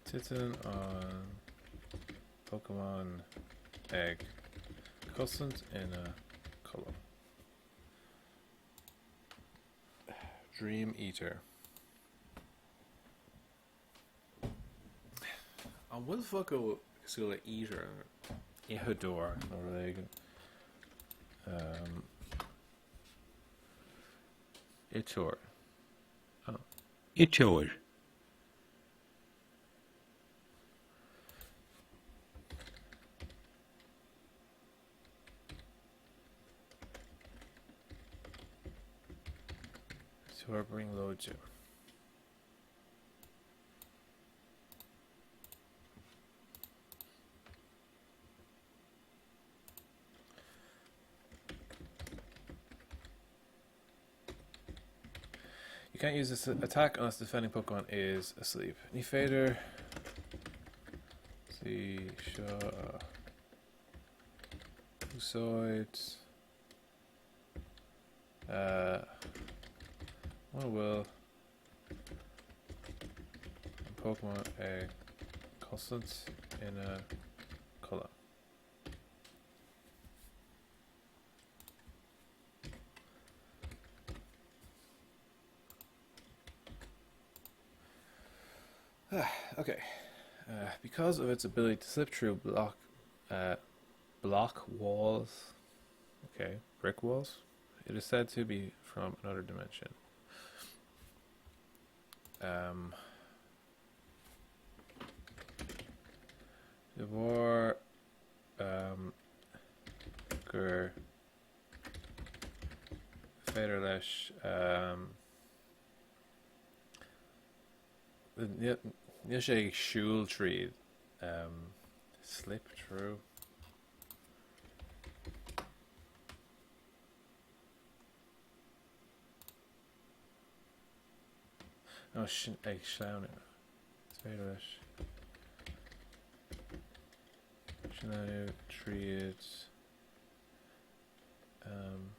A: Titeann an Pokémon ag cosaint ina chodladh. Dream Eater. An bhfuil focal cosúil le eater, itheadóir nó rud éigin? Um, iteoir. Oh.
F: Iteoir.
A: Iteoir brionglóide. You can't use this attack unless the defending Pokemon is asleep. Ní féidir í seo a úsáid muna bhfuil an Pokemon ag cosaint ina chodladh. Okay. Uh, because of its ability to slip through block, uh, block walls, okay, brick walls, it is said to be from another dimension. Um, de bharr um, gur féidir leis um, níl sé ag siúl tríd um, slip through. Nó sin ag sleamhnú. Is féidir leis sleamhnú tríd. Um,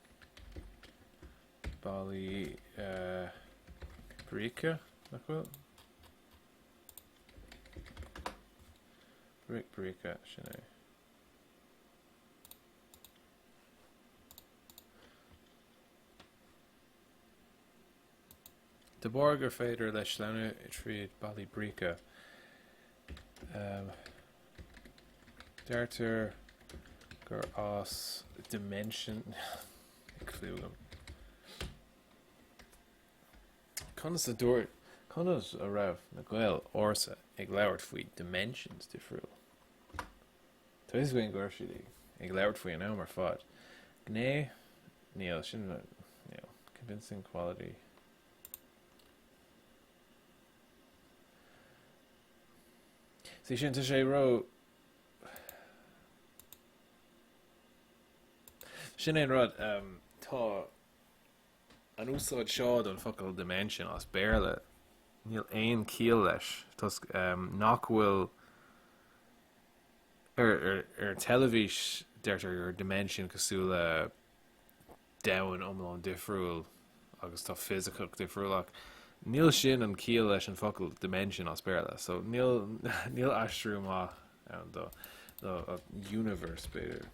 A: ballaí uh, bríce, nach bhfuil? Bric bríce, sin é. De bharr gur féidir leis sleamhnú tríd ballaí bríce, deirtear gur as dimension clue agam. Conas a dúirt, conas a raibh na Gaeil ársa ag labhairt faoi dimensions difriúil? Tá fhios againn go raibh siad ag labhairt faoi an am ar fad. Gné? Níl, sin, níl. Convincing quality. See sin, tá sé ró... Sin é an rud, um, tá an úsáid seo don focal dimension as Béarla, níl aon ciall leis, toisc um, nach bhfuil Ar an teilifís, deirtear gur dimension cosúil le domhan iomlán difriúil agus tá fisiceach difriúil ach níl sin an ciall leis an focal dimension as Béarla so níl níl aistriú maith ann do do universe b'fhéidir.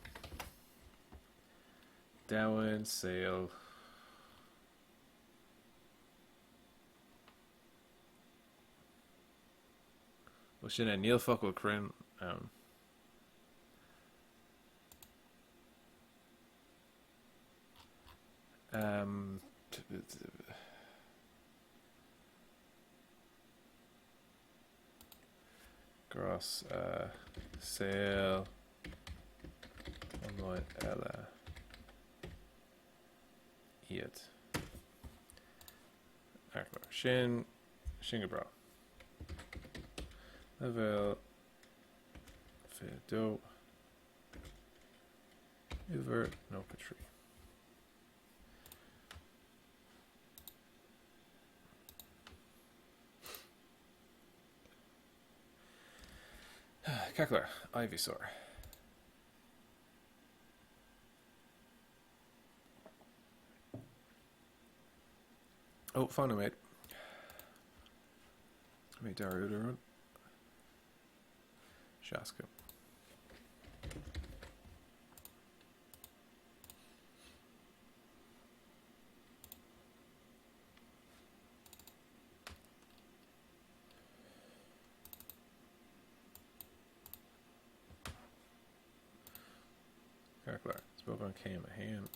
A: Domhan, saol. Bhuel sin é, níl focal cruinn ann. Um, gur as uh, saol iomlán eile iad. Sin Sin go breá. Leibhéal 22. Uimhir 93. Ceart go leor, Ivysaur. Ó, fan nóiméad. Mé dearúd ar an 60. Ceart go leor. Is beag an céim a haon.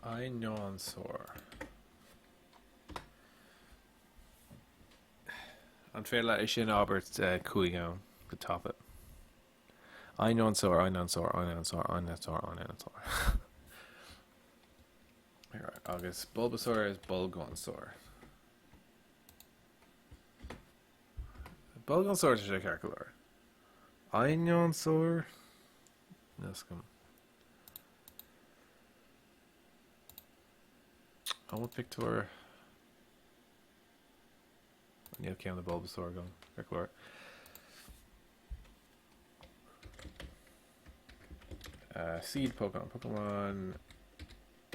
A: Eidhneánsaur. An féidir leat é sin a abairt 5 am go tapa? Eidhneánsaur, eidhneánsaur, eidhneánsaur, eidhneánsaur, eidhneánsaur. Agus Bulbasaur is bolgánsaur. Bolgánsaur tá sé ceart go leor. Eidhneánsaur? Níl fhios agam. An bhfuil pictiúr? Níl ceann de Bulbasaur agam, ceart go leor. Uh, seed Pokemon, Pokemon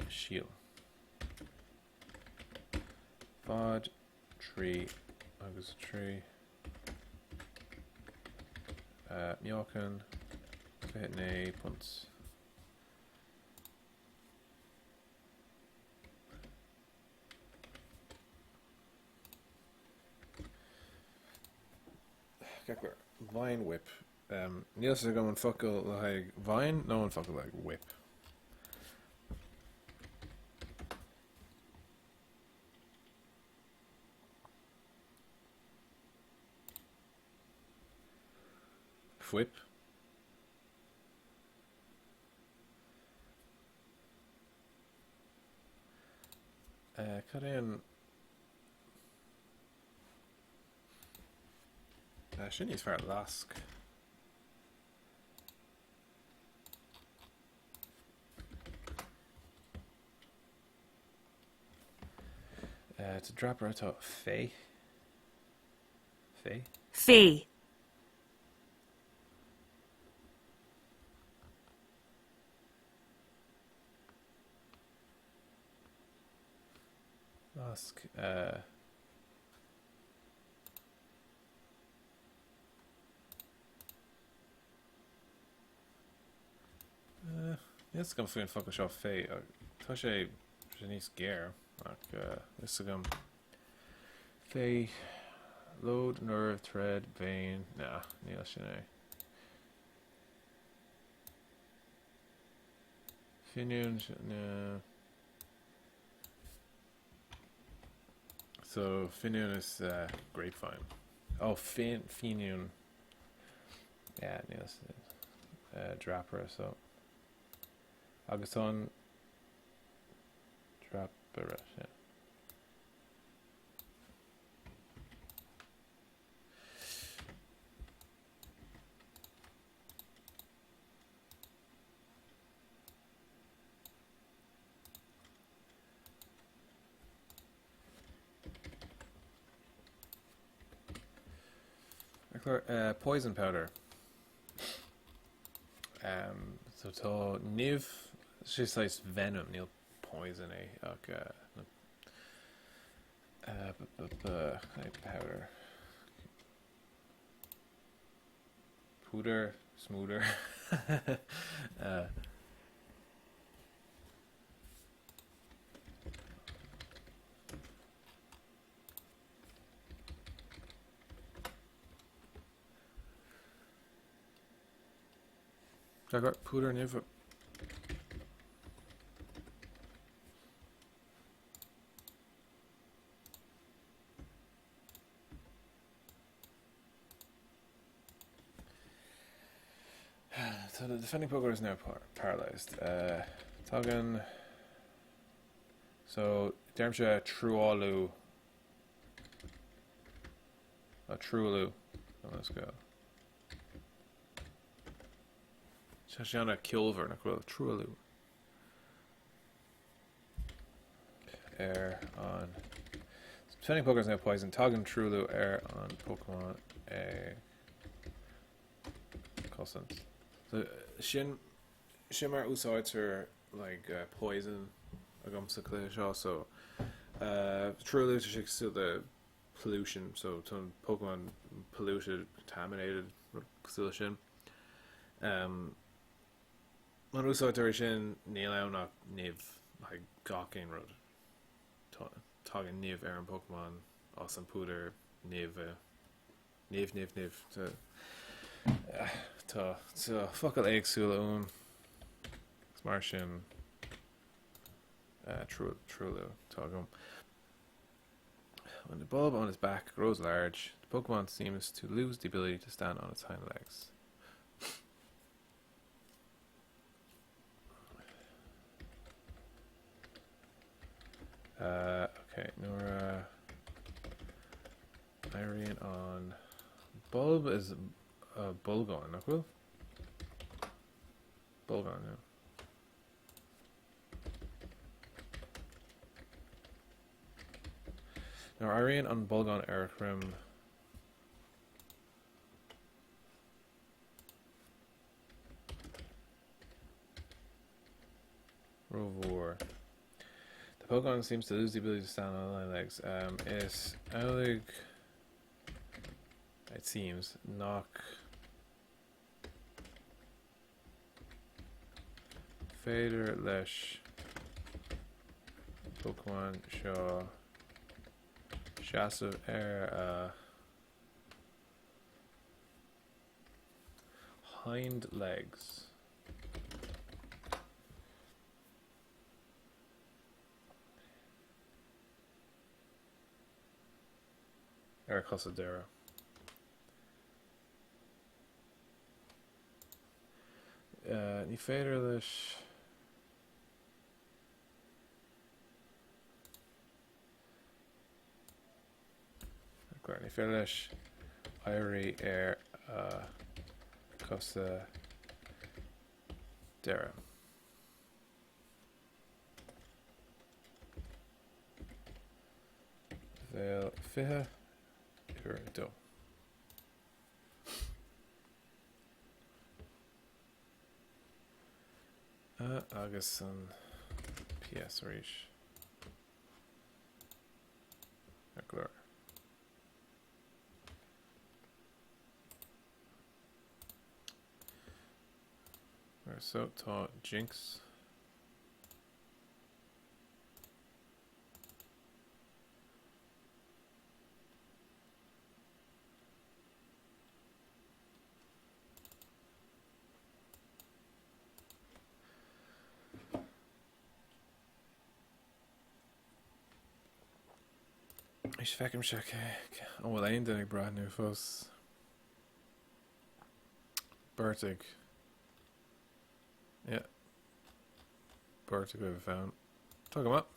A: Síol. Fad 3 agus 3. Meáchan 29 punt. Vine whip. Níl fhios agam an focal le haghaidh vine nó an focal le haghaidh whip. Fuip. Cad é an... Sin níos fearr, lasc. Tá dreapaire atá féith. Fé?
C: Fé.
A: Nasc uh, Níl fhios agam faoin focal seo fé. Tá sé sé níos géire ach níl fhios agam. Fé, lód, nerve, thread, vein, nah, níl sin é. Finiúin, nah. So, finiúin is uh, grapevine. Oh, fin, fíniúin. Yeah, níl uh, dreapaire, so. Agus tá an dreapaire, yeah. Uh, poison powder. Um, so tá nimh sé saghas venom, níl poison é ach uh, uh, powder. Púdar, smúdar. uh, Púdar nimhe. So the defending Pokemon is now par paralyzed. Uh, tagann So deirimse truáiliú a truailliú. Oh, let's go. Tá sé an-cheolmhar nach bhfuil truailliú ar an Defending Pokemon is now poison. Tagann truailliú ar an Pokemon ag cosaint. So sin Sin mar úsáidtear like poison agam sa chluiche seo so truailliú tá sé cosúil le pollution so tá an Pokemon polluted, contaminated rud cosúil le sin. Um, má úsáidtear é sin níl ann ach nimh like gach aon rud. Tagann nimh ar an Pokemon as an púdar nimhe. Nimh, nimh, nimh. Tá tá focail éagsúla ann. Is mar sin truailliú atá agam. When the bulb on its back grows large, the Pokemon seems to lose the ability to stand on its hind legs. Uh, okay, nuair a éiríonn an bulb is uh, bolgán, nach bhfuil? Bolgán, yeah. Nuair a éiríonn an bolgán ar a dhroim Rómhór. The Pokemon seems to lose the ability to stand on hind legs. Um, is amhlaidh it seems nach féidir leis Pokemon seo seasamh ar a Hind legs. Ar a cosa deiridh. Uh, ní féidir leis Ní féidir leis éirí ar a cosa deiridh. Leibhéal 20, uimhir 2. Agus an PS arís. Ar go leor. So tá Jynx. Is feicimse cé an bhfuil aon duine ag breathnú fós. Beirt ag. Yeah. Beirt agaibh ann. Tá go maith.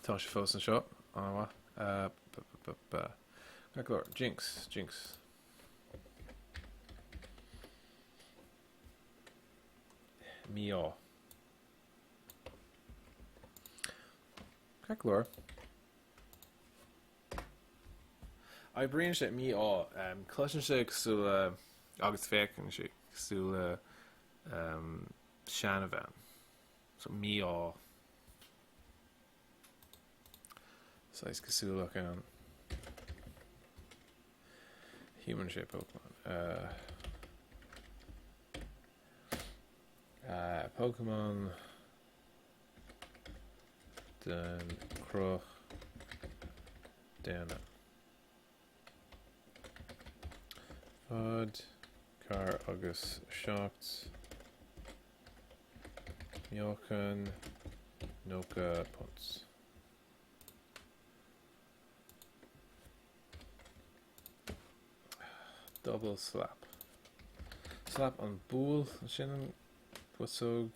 A: Tá sé fós anseo. An-mhaith. Ceart go leor. Jynx, Jynx. Mí-ádh. Ceart go leor. Oibríonn sé mí-ádh. Cloiseann sé cosúil le agus féachann sé cosúil le seanbhean. So mí-ádh. Saghas cosúlacht ann. Human shape Pokemon. Uh, uh, Pokemon den chruth daonna. Fad, ceathair agus 7. Meáchan 90 punt. Double slap. Slap an buail, sin an bhosóg.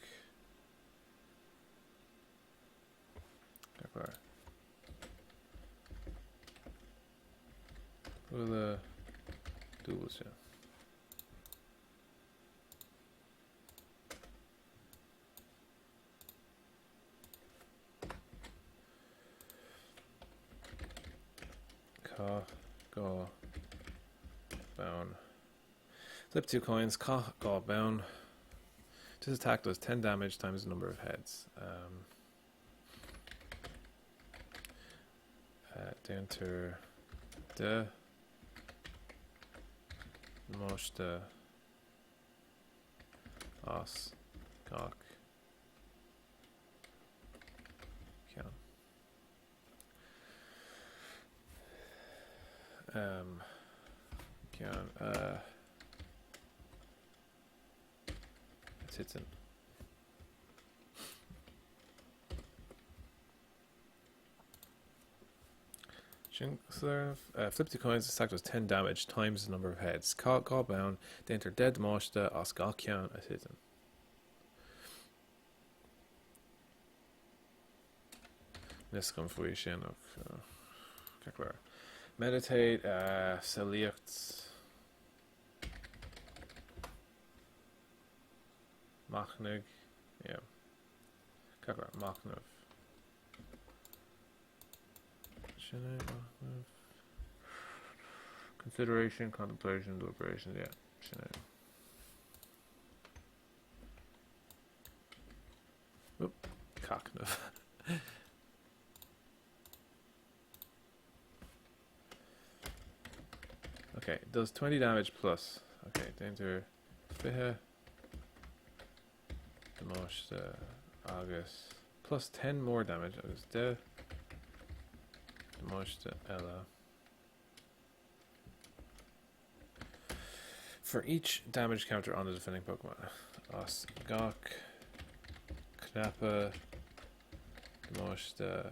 A: Buille dúbailte. Caith 2 bonn. Flip two coins, caith 2 bonn. This attack does 10 damage times the number of heads. Um, uh, Déantar deich damáiste as gach ceann. Um, ceann uh, titeann. Sin uh, flip two coins, attack does 10 damage times the number of heads. Caith 2 bonn, déantar 10 damáiste as gach ceann a thiteann. Níl a fhios agam faoi sin ach ceart go leor. Meditate, uh, samhlaíocht. Machnaigh, yeah. Ceart go leor, machnamh. Sin é, machnamh. Consideration, contemplation, deliberation, yeah, sin é. Oop, cacnamh. Okay, does 20 damage plus. Okay, déantar 20 damáiste agus plus 10 more damage agus 10 damáiste eile. For each damage counter on the defending Pokemon. As gach cnaipe damáiste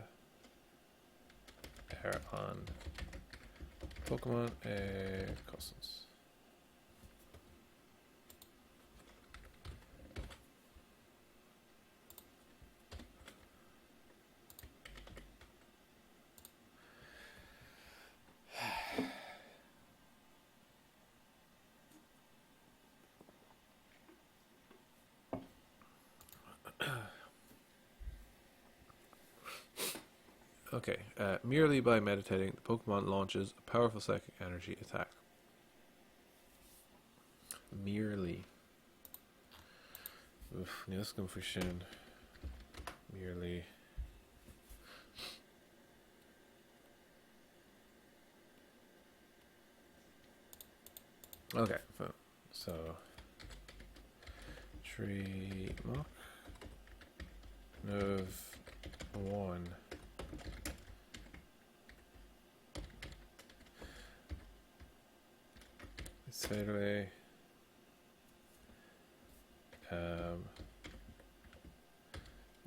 A: ar an Pokemon ag cosaint. Okay, uh, merely by meditating, the Pokemon launches a powerful psychic energy attack. Merely. Níl a fhios agam faoi sin. Merely. Ok, so 3 machnamh amháin. Is féidir é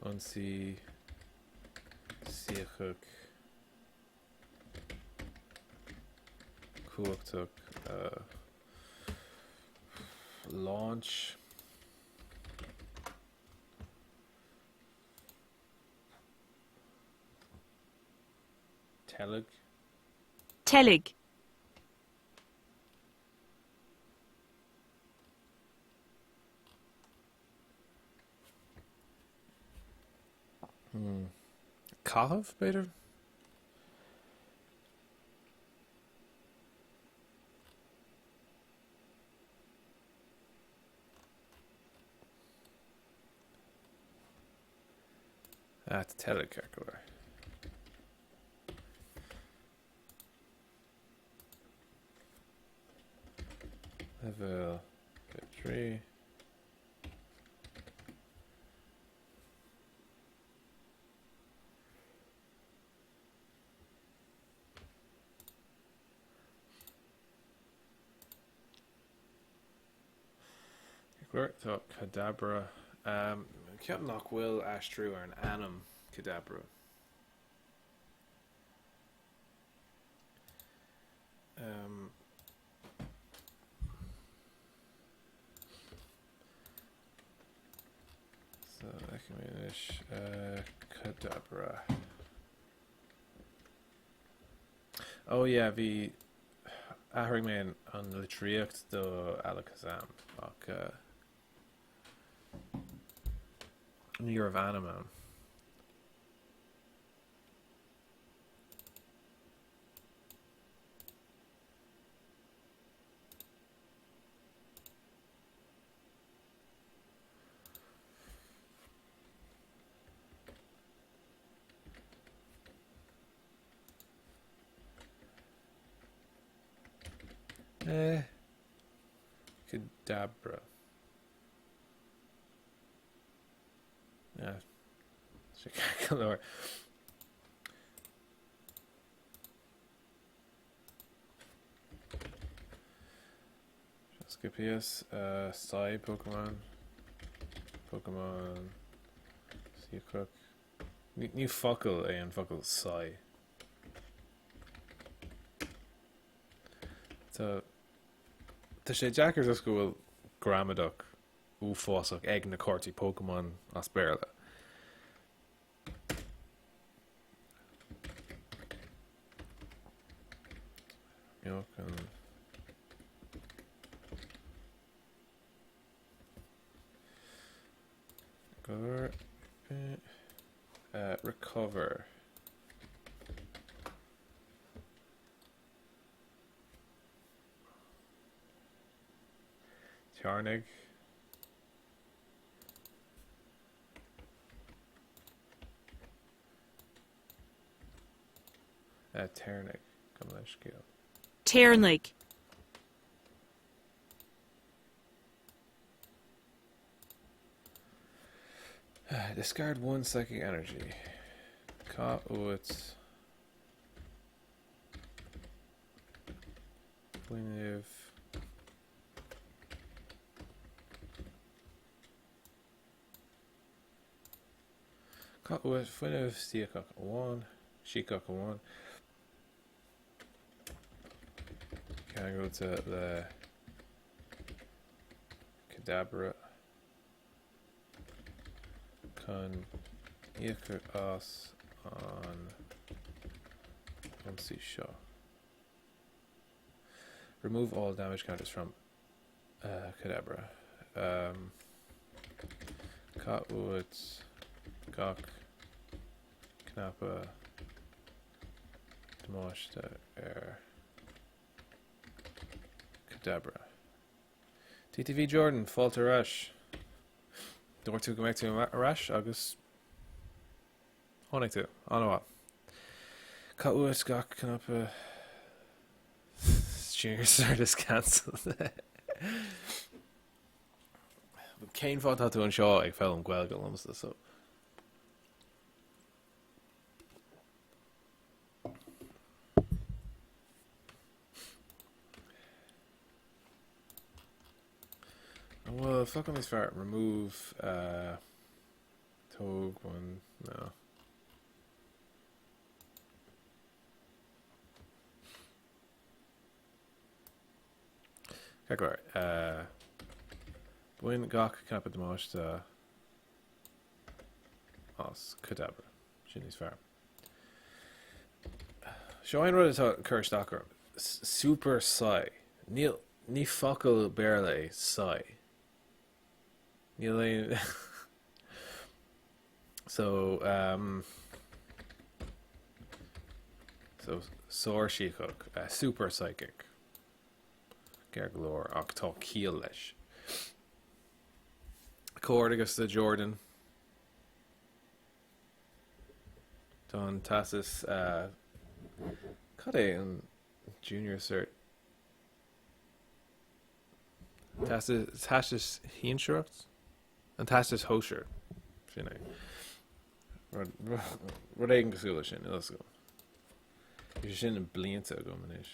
A: ionsaí síceach cumhachtach a launch. Teilg.
C: Teilg.
A: Caitheamh, b'fhéidir? Ah, tá teilg ceart go leor. Leibhéal 3. Tá Kadabra. Ceapaim nach bhfuil aistriú ar an ainm Kadabra. So, feicfidh mé anois Kadabra. Oh yeah, bhí athraigh mé an litríocht do Alakazam ach ní raibh ainm ann. Eh. Kadabra. Yeah. Go leor. Scipias, uh, Psy Pokemon, Pokemon, Seacrook. Ní focal é an focal Psy. Tá Tá sé deacair toisc go bhfuil gramadach uafásach ag na cártaí Pokémon as Béarla. Meáchan. Recover. Uh, recover. Téarnaigh. Téarnaigh, gabh mo leithscéal.
C: Téarnaigh.
A: Discard one psychic energy. Caith uait fuinneamh. Caith uait fuinneamh síceach amháin, síceach amháin, ceangailte le Kadabra chun íoc as an ionsaí seo. Remove all damage counters from Kadabra. Caith uait gach cnaipe damáiste ar Kadabra. TTV Jordan, fáilte ar ais. Dúirt tú go mbeadh tú ar ais agus tháinig tú. An-mhaith. Caith uait gach cnaipe Junior Cert is cancelled. Cén fáth tá tú anseo ag foghlaim Gaeilge liomsa so? An bhfuil focal níos fearr? Remove, uh, tóg, bain, no. Ceart go leor. Uh, bain gach cnaipe damáiste as Cadabra. Sin níos fearr. Seo an rud atá ag cur isteach orm. Super Psy. Níl, ní focal Béarla é Psy. Níl aon... So, um, so sár-síceach, uh, super psychic. Ceart go leor ach tá ciall leis. Comhghairdeas do Jordan. Tá an teastas cad é an Junior Cert? Teastas Shinsearach? An Teastas Shóisear. Sin é. Rud éigin cosúil leis sin, níl a fhios agam. Bhí sé sin blianta agam anois.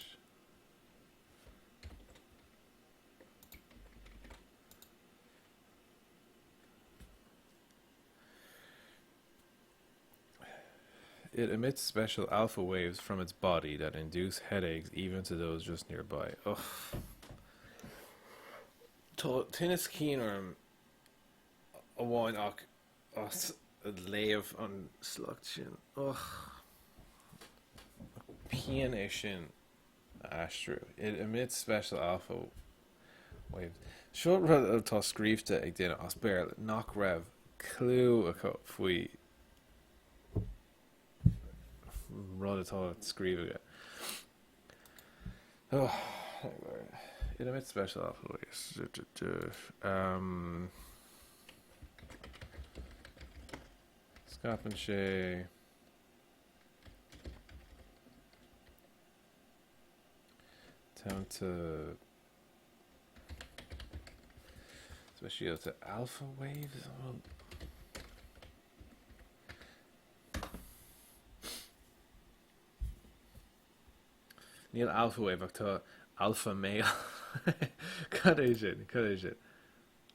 A: It emits special alpha waves from its body that induce headaches even to those just nearby. Ugh. Tá tinneas cinn orm amháin ach as léamh an sliocht sin. Ugh. Pian é sin. a aistriú. It emits special alpha waves. Seo rud atá scríobhta ag duine as Béarla nach raibh clue acu faoi rud atá scríobh aige. Oh, it emits special alpha waves. Um, scaipeann sé Tonnta speisialta alpha waves Níl alpha wave ach tá alpha male. Cad é sin? Cad é sin?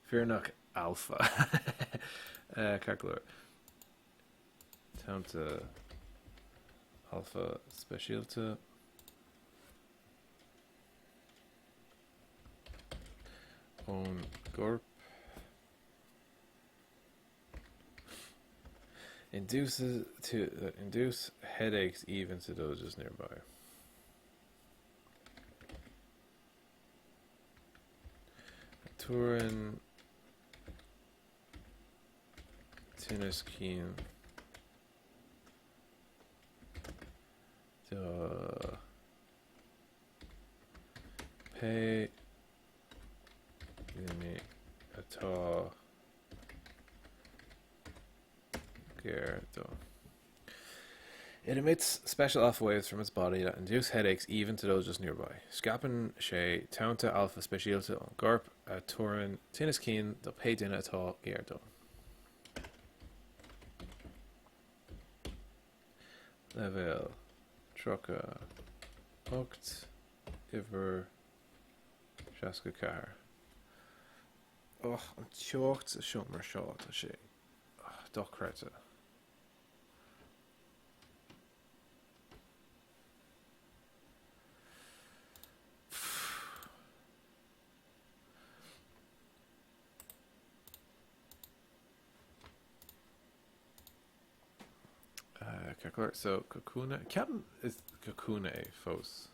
A: Fireannach alpha. Ceart go leor. Tonnta alpha speisialta. Ón gcorp. Induces to uh, induce headaches even to those just nearby. Turin Tinneas cinn do pé duine atá gar dó. It emits special alpha waves from its body that induce headaches even to those just nearby. Scaipeann sé tonnta alpha speisialta ón gcorp a tuarann tinneas cinn do pé duine atá gar dó. Leibhéal 38, uimhir 64. Och, an teocht sa seomra seo, tá sé dochreidte. Ceart go leor, so Kakuna, ceapaim is Kakuna é fós.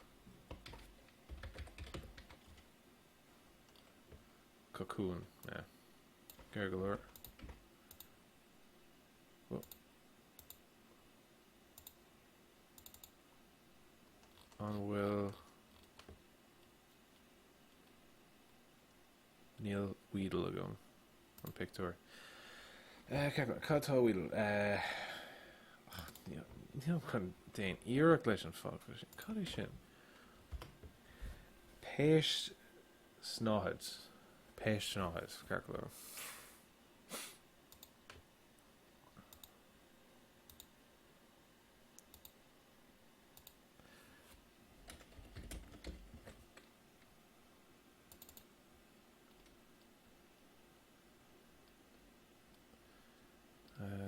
A: Cocoon, yeah. Ceart go leor. An bhfuil Níl Weedle agam an pictiúr. Cad tá Weedle? Níl chun déan iarracht leis an focal sin. Cad é sin? Péist snáthaid. Péist snáthaid, ceart go leor.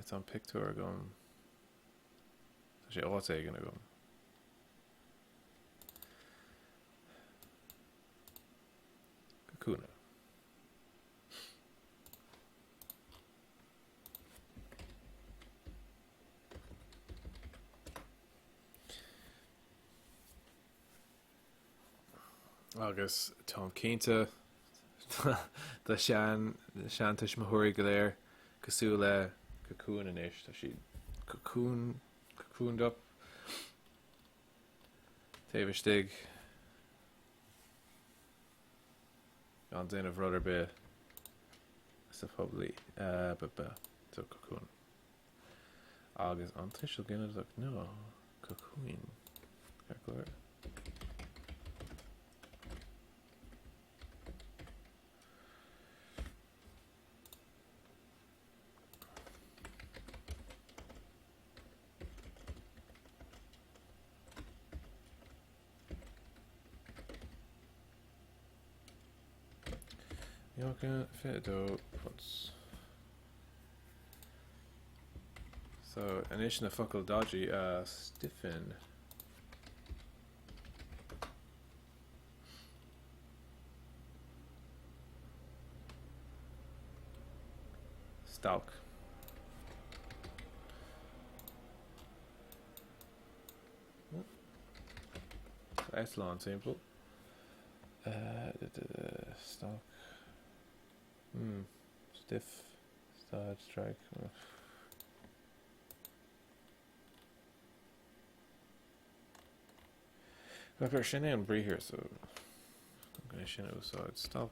A: Tá an pictiúr agam. Tá sé áit éigin agam. Kakuna. Agus táim cinnte do sean seantuismitheoirí go léir cosúil le cocún anois, tá siad cocoon cocooned up taobh istigh gan déanamh rud ar bith sa phoiblí. So cocoon. Agus an tuiseal ginideach nua, cocúin. Ceart go leor. Meáchan £22. So, anois na focail dodgy, uh, stiffen. Stailc. Eitleán timpeall. Stailc. Hmm. Stiff. Stad. Strike. Look, sin é an briathar, so I'm going sin a úsáid. Stailc.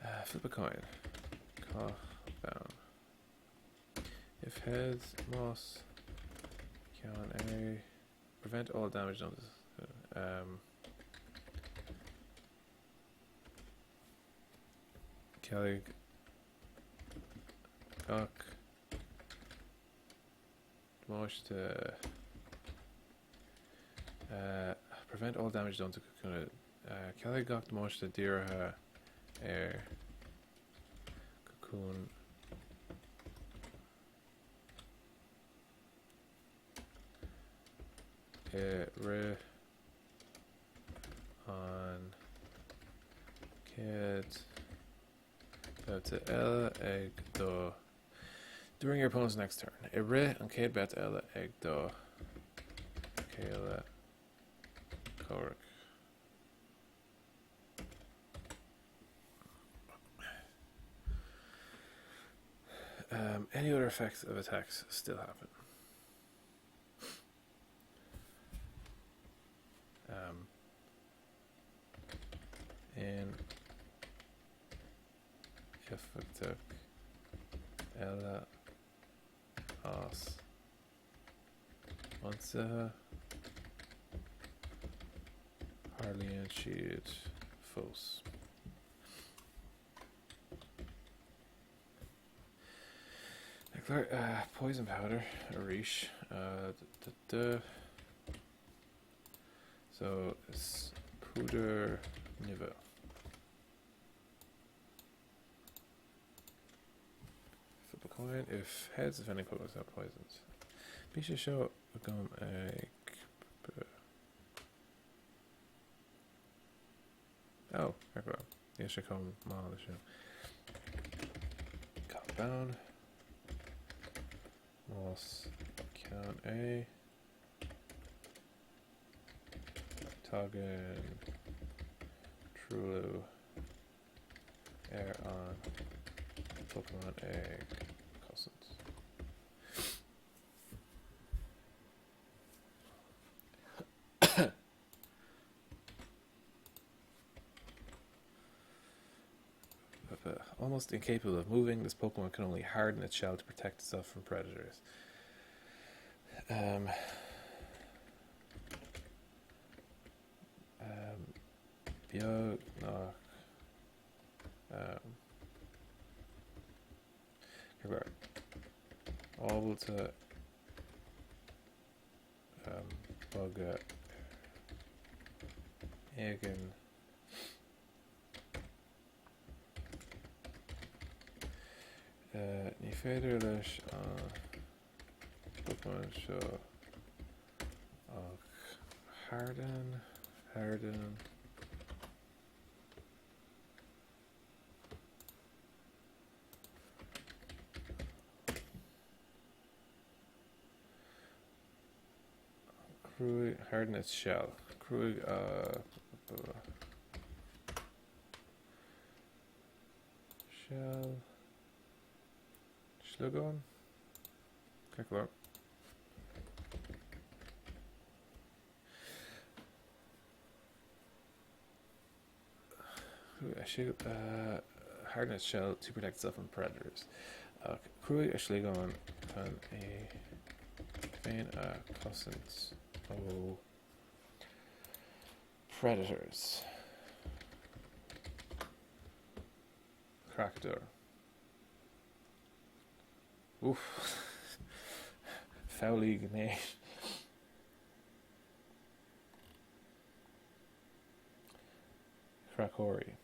A: Uh, flip a coin. Caith bonn. If heads, más ceann A, prevent all damage done to um, Cealaigh gach damáiste uh, prevent all damage done to Kakuna uh, Cealaigh gach damáiste dírithe ar Cocoon. I rith an chéad babhta eile ag do During your opponent's next turn. I rith an chéad babhta eile ag do chéile comhraic. Um, any other effects of attacks still happen. Um, aon éifeacht eile as ionsaithe. Tarlaíonn siad fós. Poison powder arís. So is púdar nimhe. Flip a coin if heads if any Pokemon are poisoned. Bhí sé seo agam ag Oh, ar go. Níl sé chomh maith leis sin. Caith bonn. Más ceann é. Tagann truailliú ar an Pokémon ag cosaint. Almost incapable of moving, this Pokemon can only harden its shell to protect itself from predators. Um, um, beagnach um, ábalta um, bogadh éigin Ní féidir leis an Pokémon seo ach harden, harden. Cruaigh, harden its shell. Cruaigh a shell. Sliogán? Ceart go leor. Harden its shell to protect itself from predators. Cruaigh a shliogán chun é féin a chosaint ó predators. Creachadóir. Oof. Foghlaí gnéis. Creachóirí.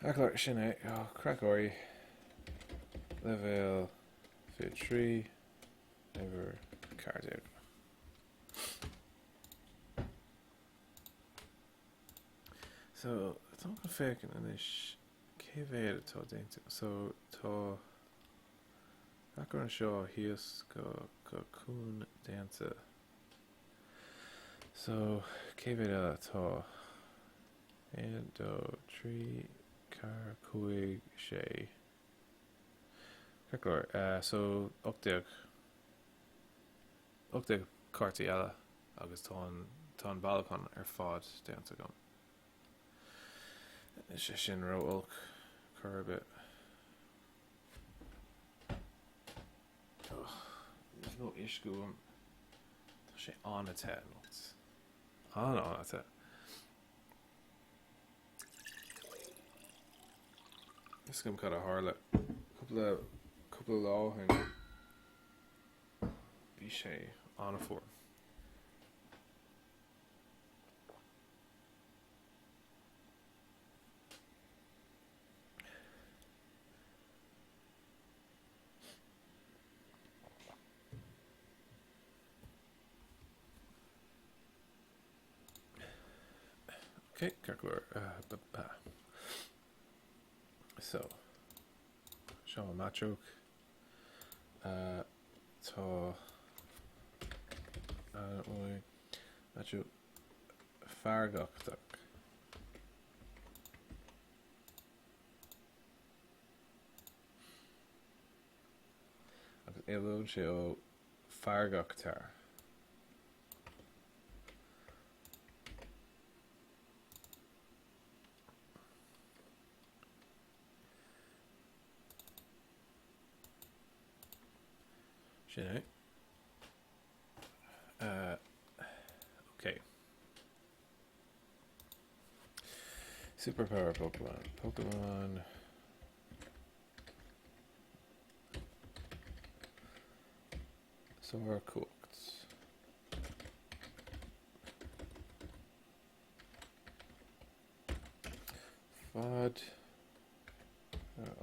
A: Ceart sin é Creachóirí leibhéal 23 uimhir 14. So, tá mé chun féachaint anois cé mhéad atá déanta. So, tá gach rud anseo thíos go go cuan déanta. So, cé mhéad eile atá? 1, 2, 3, 4, 5, 6. Ceart go leor. So, 18. 18 cártaí eile agus tá an tá an bailiúchán ar fad déanta agam. Níl sé sin ró-olc chor ar bith. Níos mó uisce uaim. Tá sé an-te anocht. An-an-te. Níl a fhios agam cad a tharla cúpla cúpla lá ó shin. Bhí sé an-fhuar. Ok, ceart go leor. So, seo an Machoke. Tá Machoke feargach. Agus éalaíonn sé ó feargachtar. Sin é. Uh, okay. Superpower Pokemon. Pokemon. Sárchumhacht. Fad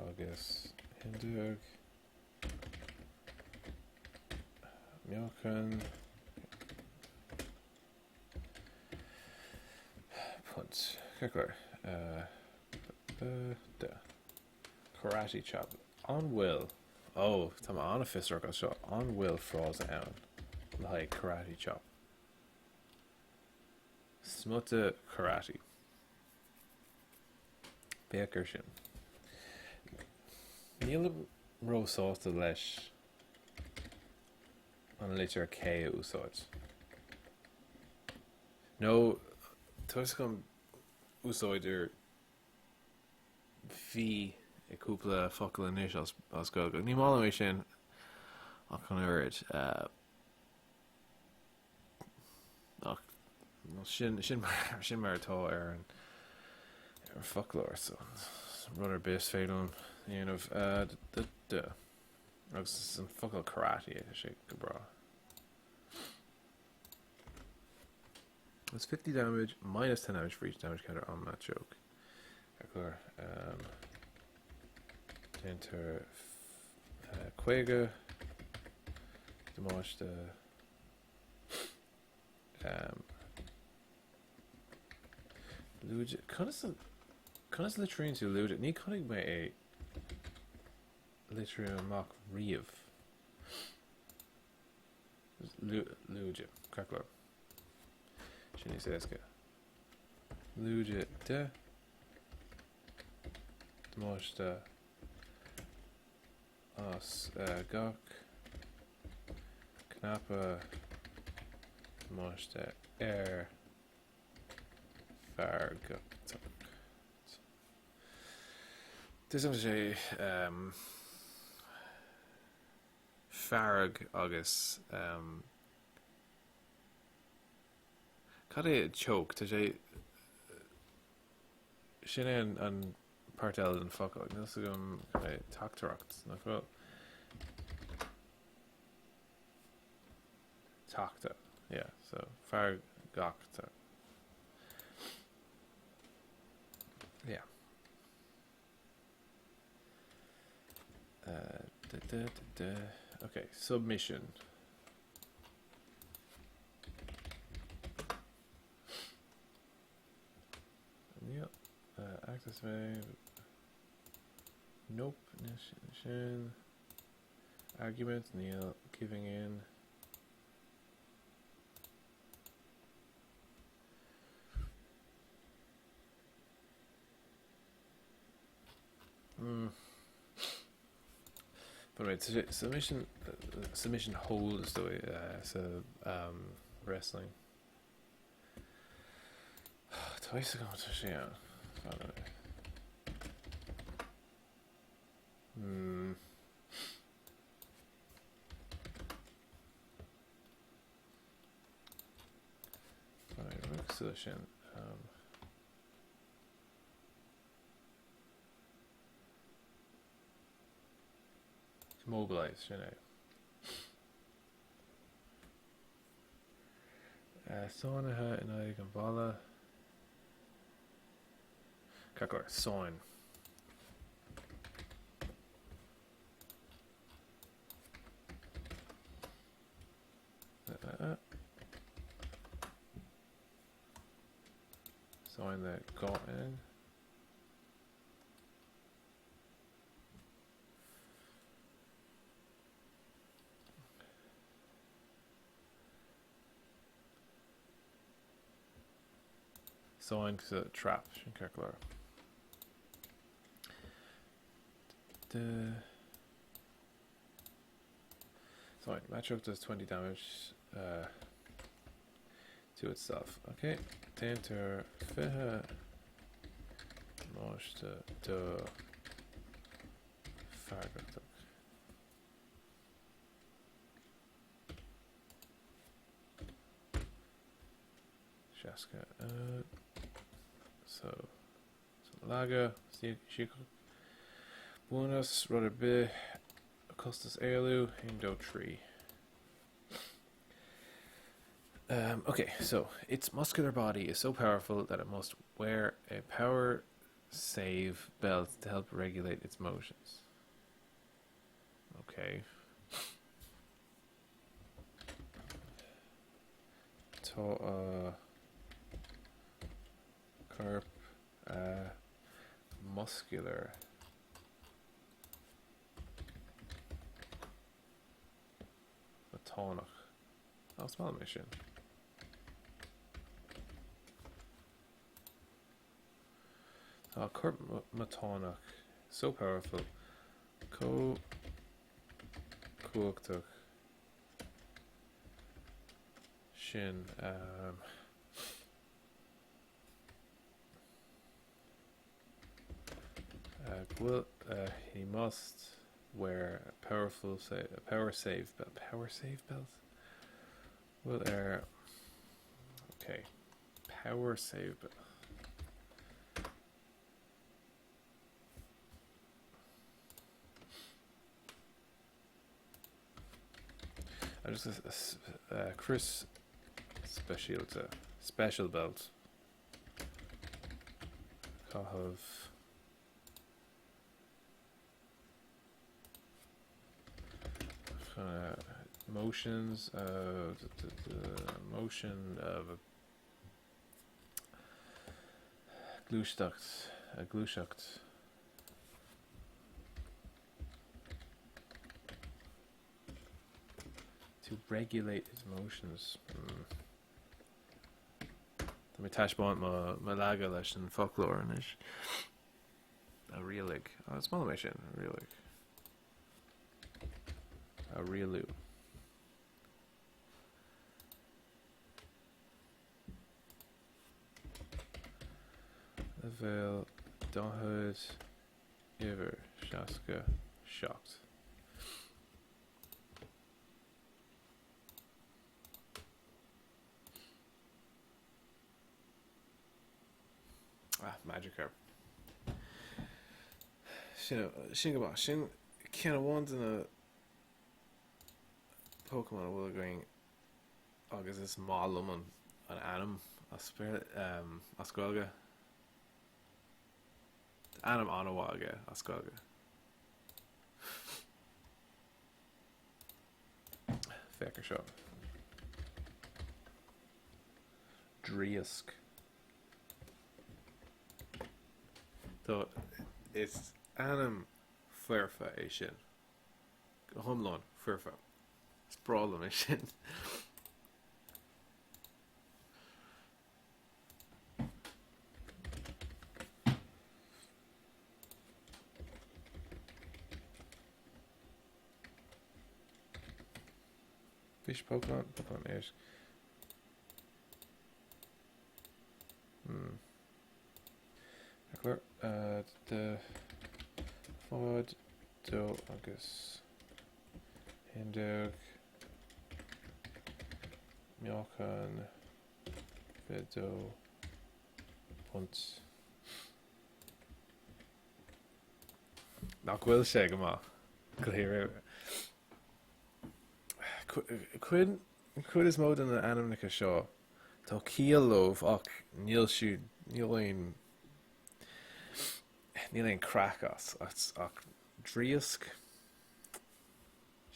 A: agus 11. Meáchan. Punt. Ceart go leor. B, D. Karate chop. An bhfuil, oh, tá mé an-fhiosrach as seo, an bhfuil frása ann le haghaidh karate chop? Smuta karate. Féach air sin. Nílim róshásta leis. an litir K a úsáid. Nó tá fhios agam úsáidtear V i cúpla focal anois as Gaeilge. Ní maith liom é sin ach an oiread. Ach sin sin mar sin mar atá ar an ar an foclóir so rud ar bith is féidir liom a dhéanamh. Agus an focal karate tá sé go breá. That's 50 damage minus 10 damage for each damage counter on that choke. Ar um, déantar 50 damáiste um, lúide conas conas litríonn tú lúide ní chonaic mé é litriú amach riamh. Lúide, ceart go leor. Sin níos éasca. Lúide 10 damáiste as gach cnaipe damáiste ar feargachtach. Tuigim sé fearg agus cad é choke? Tá sé sin é an páirt eile den focal. Níl fhios agam cad é teachtaireacht, nach bhfuil? Tachtadh, yeah, so feargachtach. Yeah. Uh, da, da, da, da. Okay, submission. Níl. Uh, access mé. Nope. Sin. Argument. Níl. Giving in. Mm. But right, submission, submission hold is dóigh sa um, wrestling. Tá fhios agam tá sé ann. Hmm. Right, cosúil sin. Um, Immobilize, sin é. Sáinnithe in aghaidh an bhalla. Ceart go leor, sáinn. Sáinn le dhá N. Sáinn sa trap, sin ceart go leor. Sorry, Machoke does 20 damage uh, to itself. Okay, déantar 20 damáiste do feargachtach. Seasca. Uh, so, so leagadh, síocháin, buanas, rud ar bith, costas éalú, 1, 2, 3. Um, okay, so its muscular body is so powerful that it must wear a power save belt to help regulate its motions. Okay. Tá a corp a muscular Matánach. Ó, is maith liom é sin. Tá corp matánach so powerful, chomh cumhachtach. Sin um, uh, bhfuil, uh, he must wear a powerful sa a power save belt. Power save belt? Bhfuil air okay. Power save belt. I'm just a, a, a Chris speisialta special belt caitheamh uh, motions of the, the motion of a gluaiseacht a gluaiseacht To regulate his emotions. Hmm. Tá mé ag taispeáint mo laige leis an foclóir anois. A rialaigh. Oh, is maith liom é sin, a rialaigh. A rialú. Leibhéal 40 uimhir 67. Ah, Magikarp. Sin, sin go maith. Sin ceann amháin de na Pokémon a bhfuil againn agus is maith liom an ainm as as Gaeilge. Ainm an-mhaith aige as Gaeilge. Féach ar seo. Draíosc. Tá is ainm foirfe é sin. Go hiomlán foirfe. Is breá liom é sin. Fish Pokemon, Pokemon éisc. Hmm. De fad dó agus 11 meáchan 22 punt. Nach bhfuil sé go maith? Cuid cuid is mó de na ainmneacha seo tá ciall leo ach níl siad níl aon níl aon craic as ach draíosc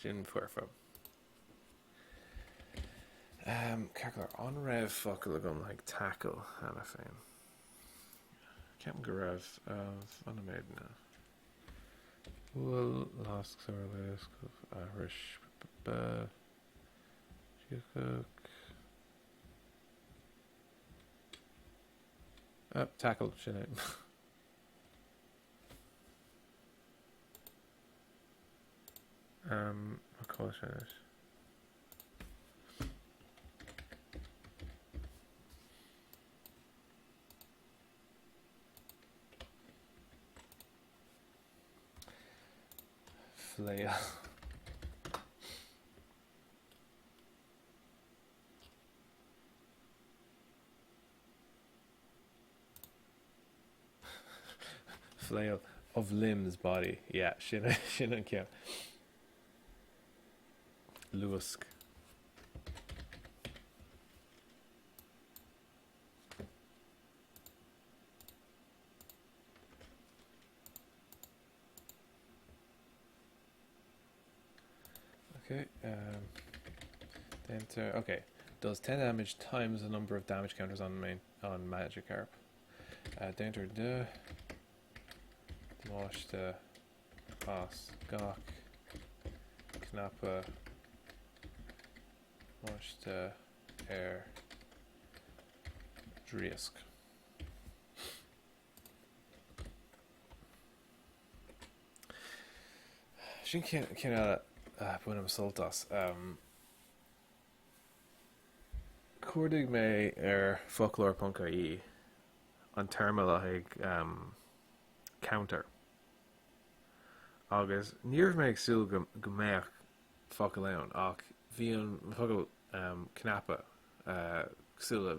A: sin foirfe. Ceart go leor, an raibh focal agam le haghaidh tackle cheana féin? Ceapaim go raibh. Fan nóiméad now. Bhuel, lasc, sárlaosc, aithris, b, síocach. Ah, tackle, sin é. Um, cá bhfuil sé anois? Flail. Flail of limbs body. Yeah, sin sin an ceann. Luasc. Okay, um, enter. Okay, does 10 damage times the number of damage counters on main on Magikarp. Uh, déantar de damáiste as gach cnaipe damáiste ar Draíosc. Sin ceann eile a bhainim sult as. Chuardaigh mé ar foclóir.ie an téarma le haghaidh counter agus ní raibh mé ag súil go mbeadh focal ann ach bhí an focal cnaipe cosúil le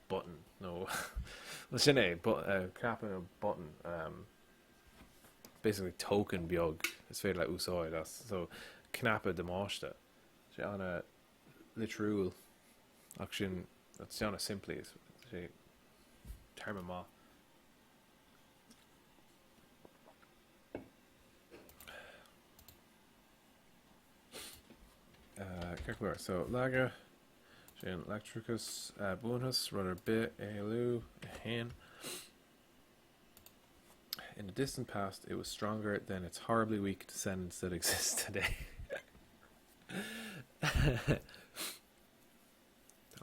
A: button nó bhuel sin é cnaipe nó button basically token beag is féidir leat úsáid as so cnaipe damáiste. Sé ana litriúil ach sin sé ana simplí is sé téarma maith. Ceart go leor, so laige, sin leictreachas, buanfas, rud ar bith, éalú, 1. In the distant past, it was stronger than its horribly weak descendants that exist today.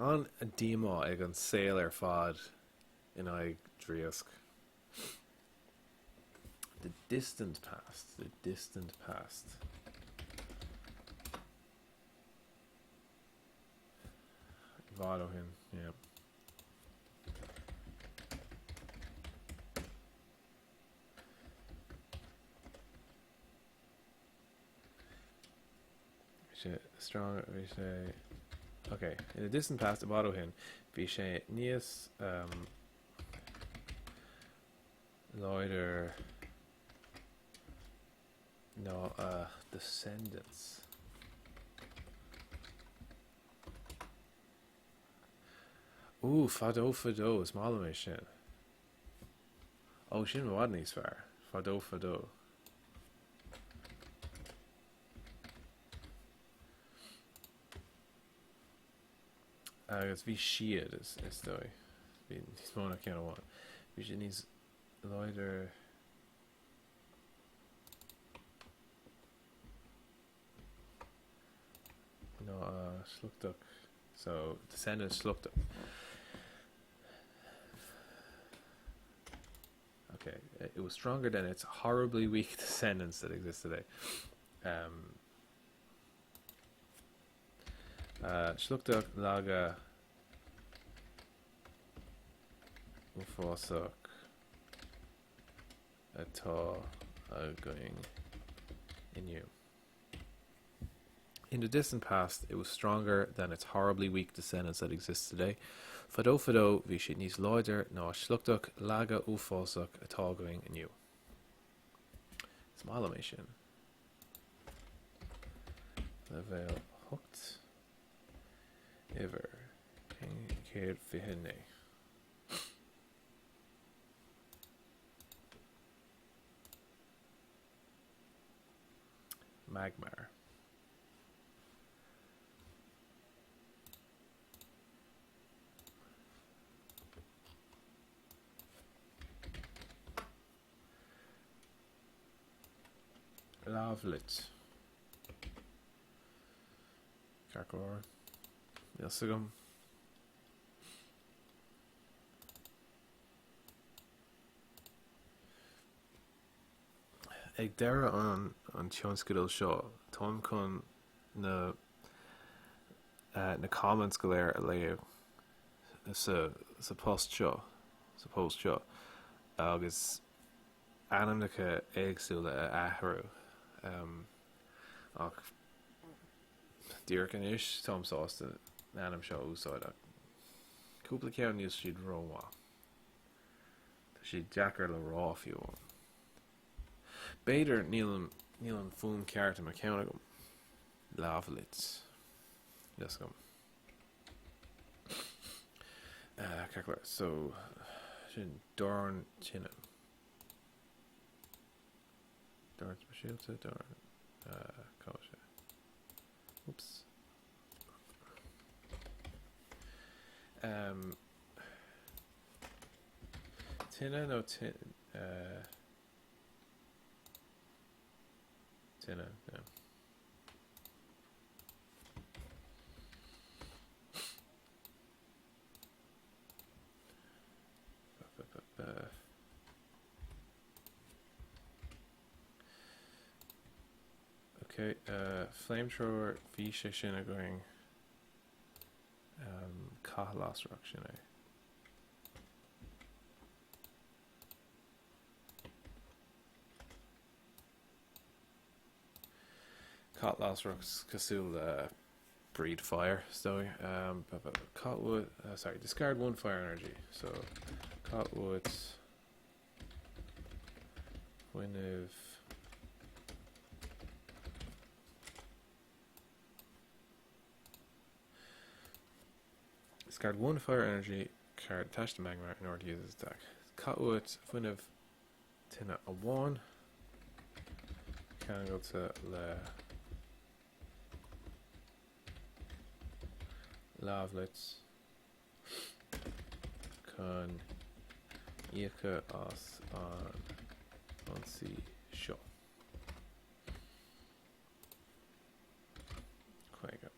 A: Tá an-díomá ag an saol ar fad in aghaidh draíosc. The distant past, the distant past. I bhfad ó shin, yeah. Bhí sé strong, bhí sé Ok, in the distant past i bhfad ó shin, bhí sé níos um, láidir ná a descendants. Ooh, fadó fadó, is maith liom é sin. Ó, sin i bhfad níos fearr. Fadó fadó. Agus bhí siad, is, is dóigh. Bhí níos mó ná ceann amháin. Bhí siad níos láidir. Ná a sliochtach. So, descendants sliochtach. Okay, it was stronger than its horribly weak descendants that exist today. Um, uh, sliochtach laga uafásach atá againn inniu. In the distant past, it was stronger than its horribly weak descendants that exist today. Fadó fadó, bhí siad níos láidir ná a sliochtach laga uafásach atá againn inniu. Is maith liom é sin. Leibhéal 8, uimhir 129. Magmar. Lámhloit. Ceart go leor. Níl a fhios agam. Ag deireadh an tionscadail seo, táim chun na na comments go léir a léamh sa sa post seo, sa post seo, agus ainmneacha éagsúla a athrú. Ach díreach anois, táim sásta an ainm seo a úsáid ach cúpla ceann níl siad rómhaith. Tá siad deacair le rá fiú. B'fhéidir níl an níl an fuaim ceart i mo cheann agam. Lámhloit. Níl a fhios agam. Ceart go leor. So, sin dorn tine. Dorn speisialta, dorn cá bhfuil sé? Oops. Um, tine nó tine? Tine, yeah. Ba, ba, ba. Ok, uh, flamethrower, bhí sé sin againn. Cath lasrach, sin é. Cath lasrach cosúil le breathe fire, is dóigh. Caith uait, sorry, discard one fire energy. So, caith uait fuinneamh. Discard one fire energy card attached to Magmar in order to use this attack. Caith uait fuinneamh tine amháin ceangailte le lámh duit chun íocadh as an ionsaí seo. 50.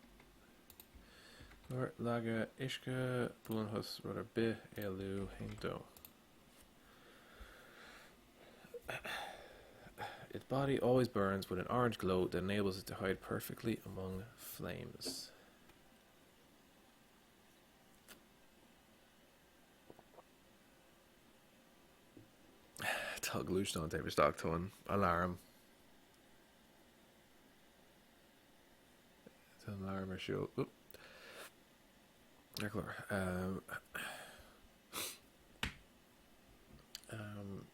A: Nuair laige uisce buaileann thusa rud ar bith éalú 1 2. Its body always burns with an orange glow that enables it to hide perfectly among flames. Tá gluaisteán taobh isteach tá an alarm. Tá an alarm ar siúl. Ar chlár. Um, um,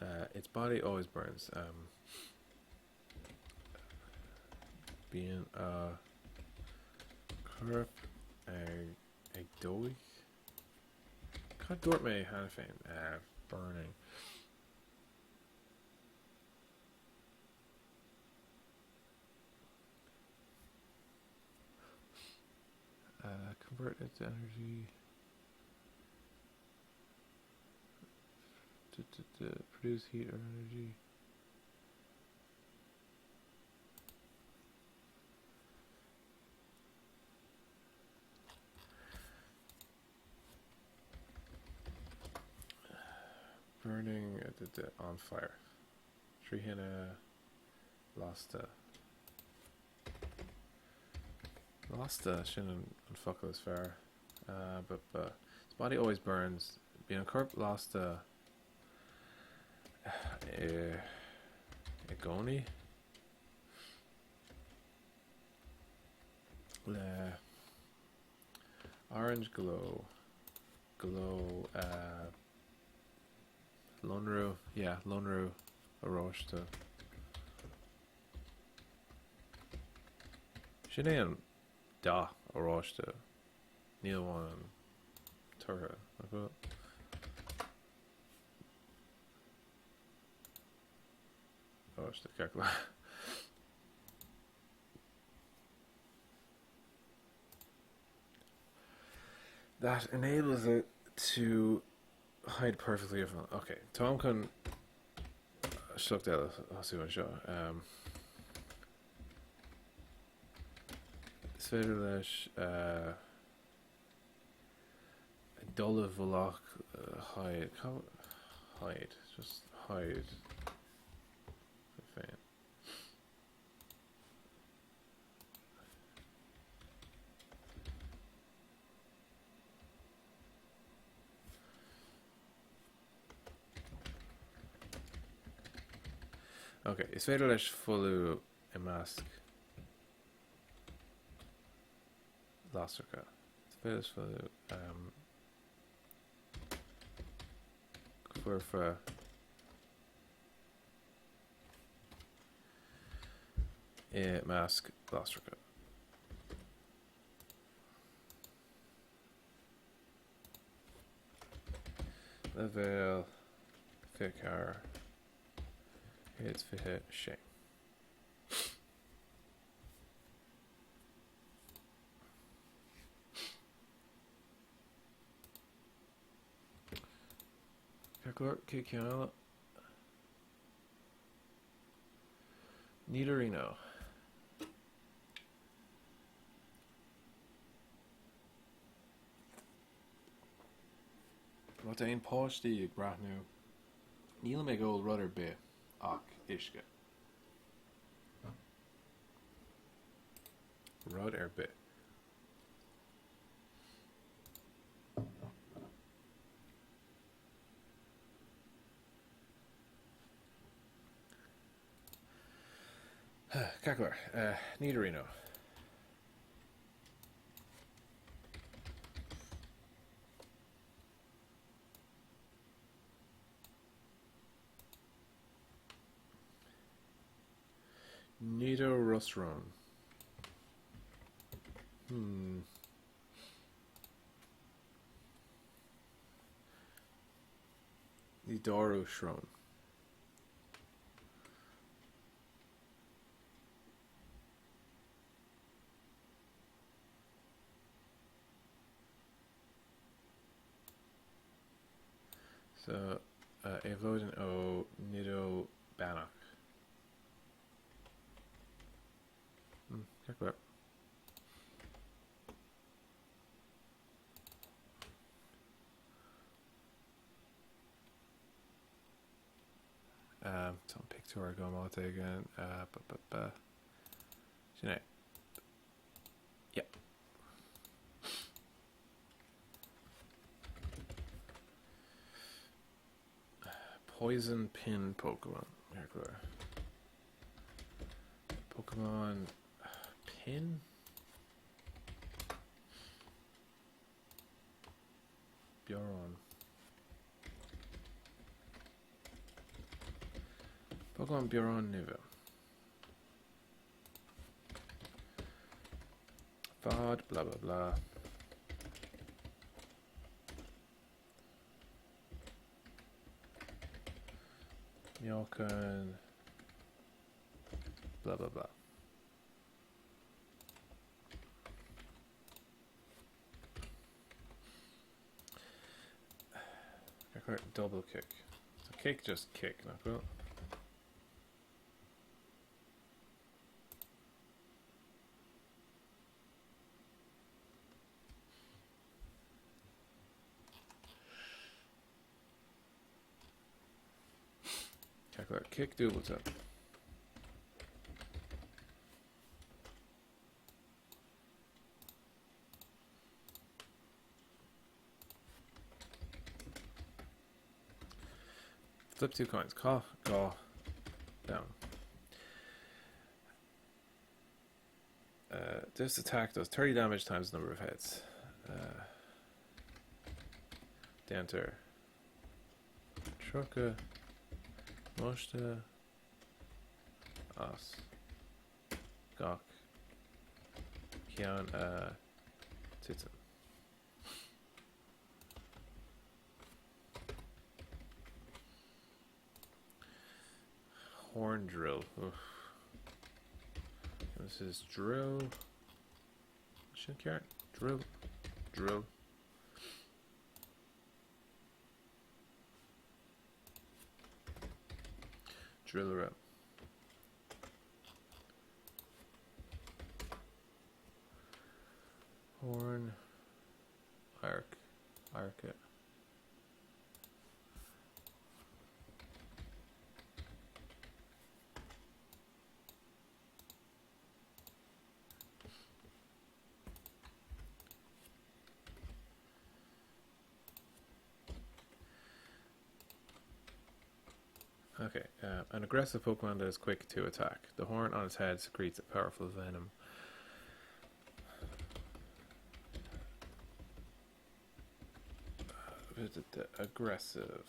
A: uh, its body always burns. Um, bíonn a corp ag, ag dóigh. Cad dúirt mé cheana féin? Uh, burning. Uh, convert it to energy. To, to, to produce heat or energy. Burning on fire. Trí thine lasta. Lasta, sin an focal is fearr. Uh, but, but its body always burns. Bíonn a corp lasta i, i gcónaí. Le orange glow. Glow uh, Lonrú, yeah, lonrú oráiste. Sin é an dath oráiste, ní amháin an toradh, nach bhfuil? Oráiste, ceart go leor. That enables it to hide perfectly if ok táim chun sliocht eile a thosú anseo. Um, is féidir leis uh, dul i bhfolach uh, hide, hide, just hide féin. Ok, is féidir leis folú i measc lasracha. Is féidir leis folú um, go foirfe i measc lasracha. Leibhéal 24 126. Ceart go leor, céad ceann eile. Nidorino. Má tá aon páistí ag breathnú, nílim ag ól rud ar bith ach uisce. Rud ar bith. Ceart go leor. Nidorino. Nidorosron. Hmm. Nidorosron. So, uh, Éabhlóidin ó Nido Beannach. Hmm, ceart go leor. Um, tá an pictiúr agam áit éigin. Uh, ba, ba, ba. Sin é. Yeah. Poison Pin Pokemon. Here, go Pokemon Pin? Biorán. Pokémon Biorán Nimhe. Fad, blah blah blah. Meochain, blah blah blah. Double kick. So kick just kick, not cool. Calculate kick dúbailte. Flip two coins. Caw, gaw, down. Uh, this attack does 30 damage times the number of hits. Uh, Danter. Trucka. Moshta. As. Gach. Ceann a titeann. Horn drill. Oof. This is drill. Sin ceart. Drill. Drill. Driller. Horn. Arc. Arc it. Okay, uh, an aggressive Pokemon that is quick to attack. The horn on its head secretes a powerful venom. Uh, aggressive.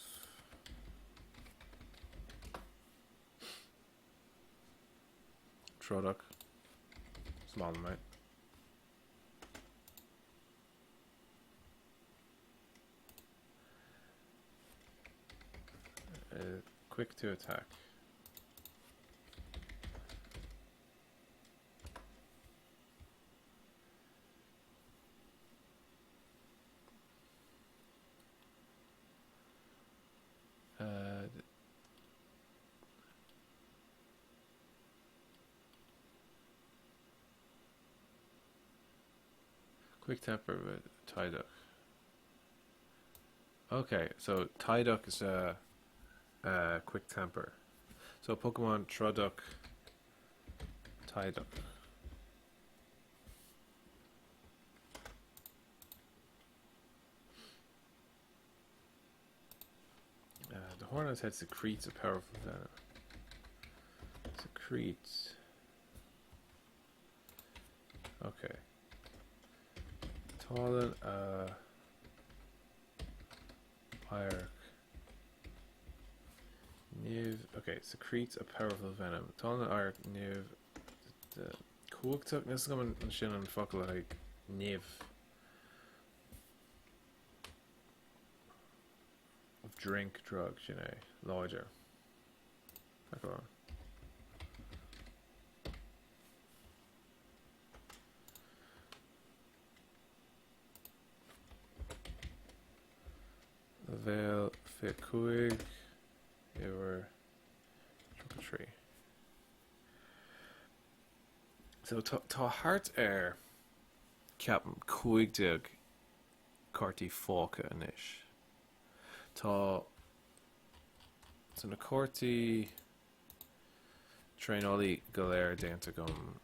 A: Trodok. Small mate. Uh, quick to attack. Uh, quick temper with Psyduck. Okay, so Psyduck is a, a quick temper. So Pokemon Truduck, Psyduck. Uh, the hornet's head secretes a powerful venom. Secretes. Ok. Tálann a adharc nimh. Ok, secretes a powerful venom. Tálann a adharc nimh cumhachtach. Níl a fhios agam an sin an focal le haghaidh nimh. Of drink, drug, sin é. Láidir. Ceart go leor. Leibhéal 25, uimhir 33. So tá thart ar, ceapaim, 15 cártaí fágtha anois. Tá tá na cártaí traenálaí go léir déanta agam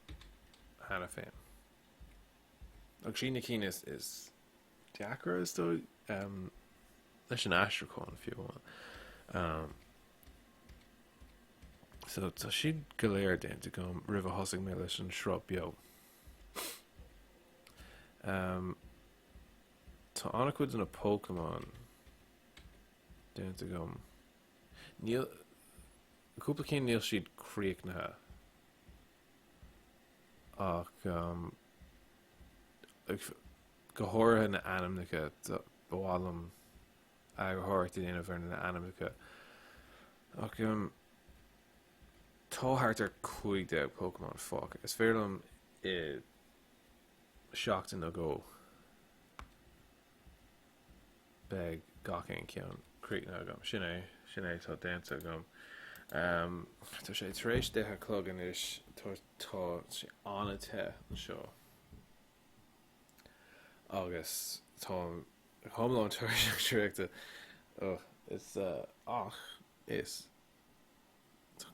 A: cheana féin. Agus sin na cinn is is deacra is dóigh leis an aistriúchán fiú amháin. So tá siad go léir déanta agam roimh a thosaigh mé leis an sruth beo. Tá an-chuid de na Pokémon déanta agam. Níl, cúpla cinn níl siad críochnaithe. Ach go háirithe na ainmneacha, ba mhaith liom eagarthóireacht a dhéanamh ar na ainmneacha. Ach tá thart ar 15 Pokémon fágtha. Is féidir liom i seachtain nó dhó beidh gach aon cheann críochnaithe agam. Sin é, sin é atá déanta agam. Tá sé tar éis 10 a chlog anois, tá tá sé an-te anseo agus táim hiomlán tuirseach traochta. Oh, is ach is tá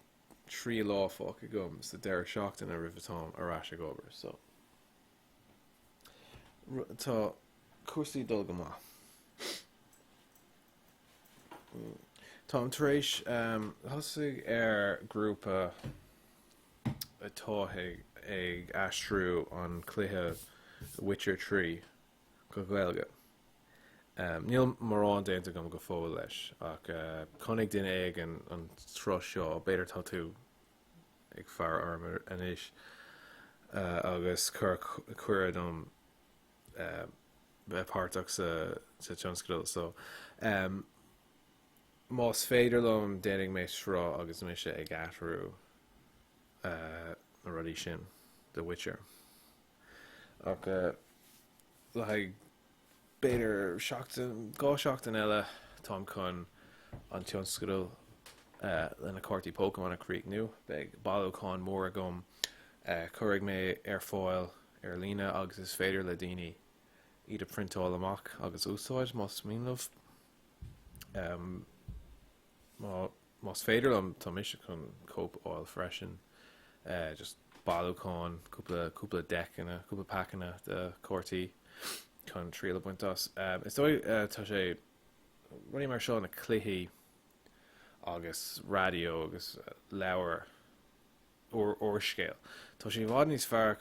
A: 3 lá fágtha agam sa deireadh seachtaine roimh atáim ar ais ag obair, so. Tá cúrsaí ag dul go maith. Táim tar éis thosaigh ar grúpa atá ag aistriú an cluiche The Witcher 3 go Gaeilge. Níl mórán déanta agam go fóill leis ach chonaic duine éigin an sruth seo, b'fhéidir tá tú ag faire orm anois agus chuir cuireadh dom bheith páirteach sa tionscadal so más féidir liom déanfaidh mé sruth agus mise ag athrú na rudaí sin The Witcher ach le haghaidh b'fhéidir seachtain, 2 seachtain eile táim chun an tionscadal le na cártaí Pokémon a chríochnú. Beidh bailiúchán mór agam, cuirfidh mé ar fáil ar líne agus is féidir le daoine iad a priontáil amach agus úsáid más mian leo. Má Más féidir liom, tá mise chun cóip a fháil freisin. Just bailiúchán, cúpla, cúpla deiceanna, cúpla packanna de chártaí chun triail a bhaint as. Is dóigh, tá sé, rudaí mar seo, na cluichí agus raidió agus leabhair, úrscéal. Tá sé i bhfad níos fearr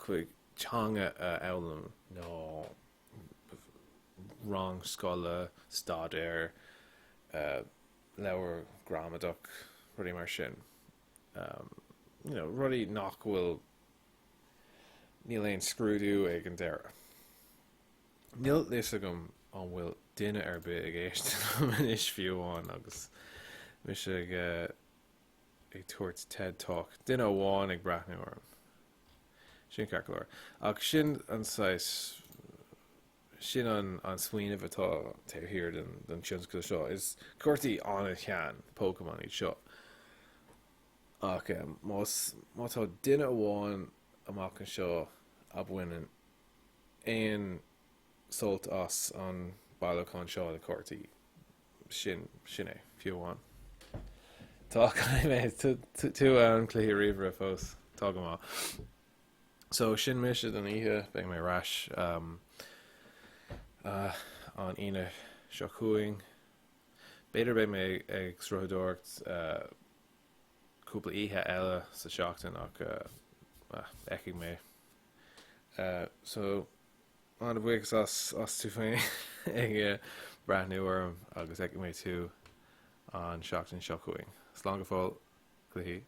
A: chuig teanga a fhoghlaim ná rang scoile, staidéar, leabhar gramadach, rudaí mar sin. You know, rudaí nach bhfuil, níl aon scrúdú ag an deireadh. Níl fhios agam an bhfuil duine ar bith ag éisteacht liom anois fiú amháin agus mise ag ag tabhairt TED Talk. Duine amháin ag breathnú orm. Sin ceart go leor. Ach sin an saghas, sin an an smaoineamh atá taobh thiar den den tionscadal seo. Is cártaí an-shean Pokémon iad seo. Ach más má tá duine amháin amach anseo a bhaineann aon sult as an bailiúchán seo de chártaí, sin, sin é, fiú amháin. Tá, caithfidh mé, tú ann cluichí ríomhaire fós, tá go maith. So, sin mise don oíche, beidh mé ar ais um, uh, an Aoine seo chugainn. B'fhéidir beidh mé ag sruthadóireacht uh, cúpla oíche eile sa seachtain ach uh, uh, feicfidh mé. So, an-bhuíochas as as tú féin ag breathnú orm agus feicfidh mé tú an seachtain seo chugainn. Slán go fóill, cluichí.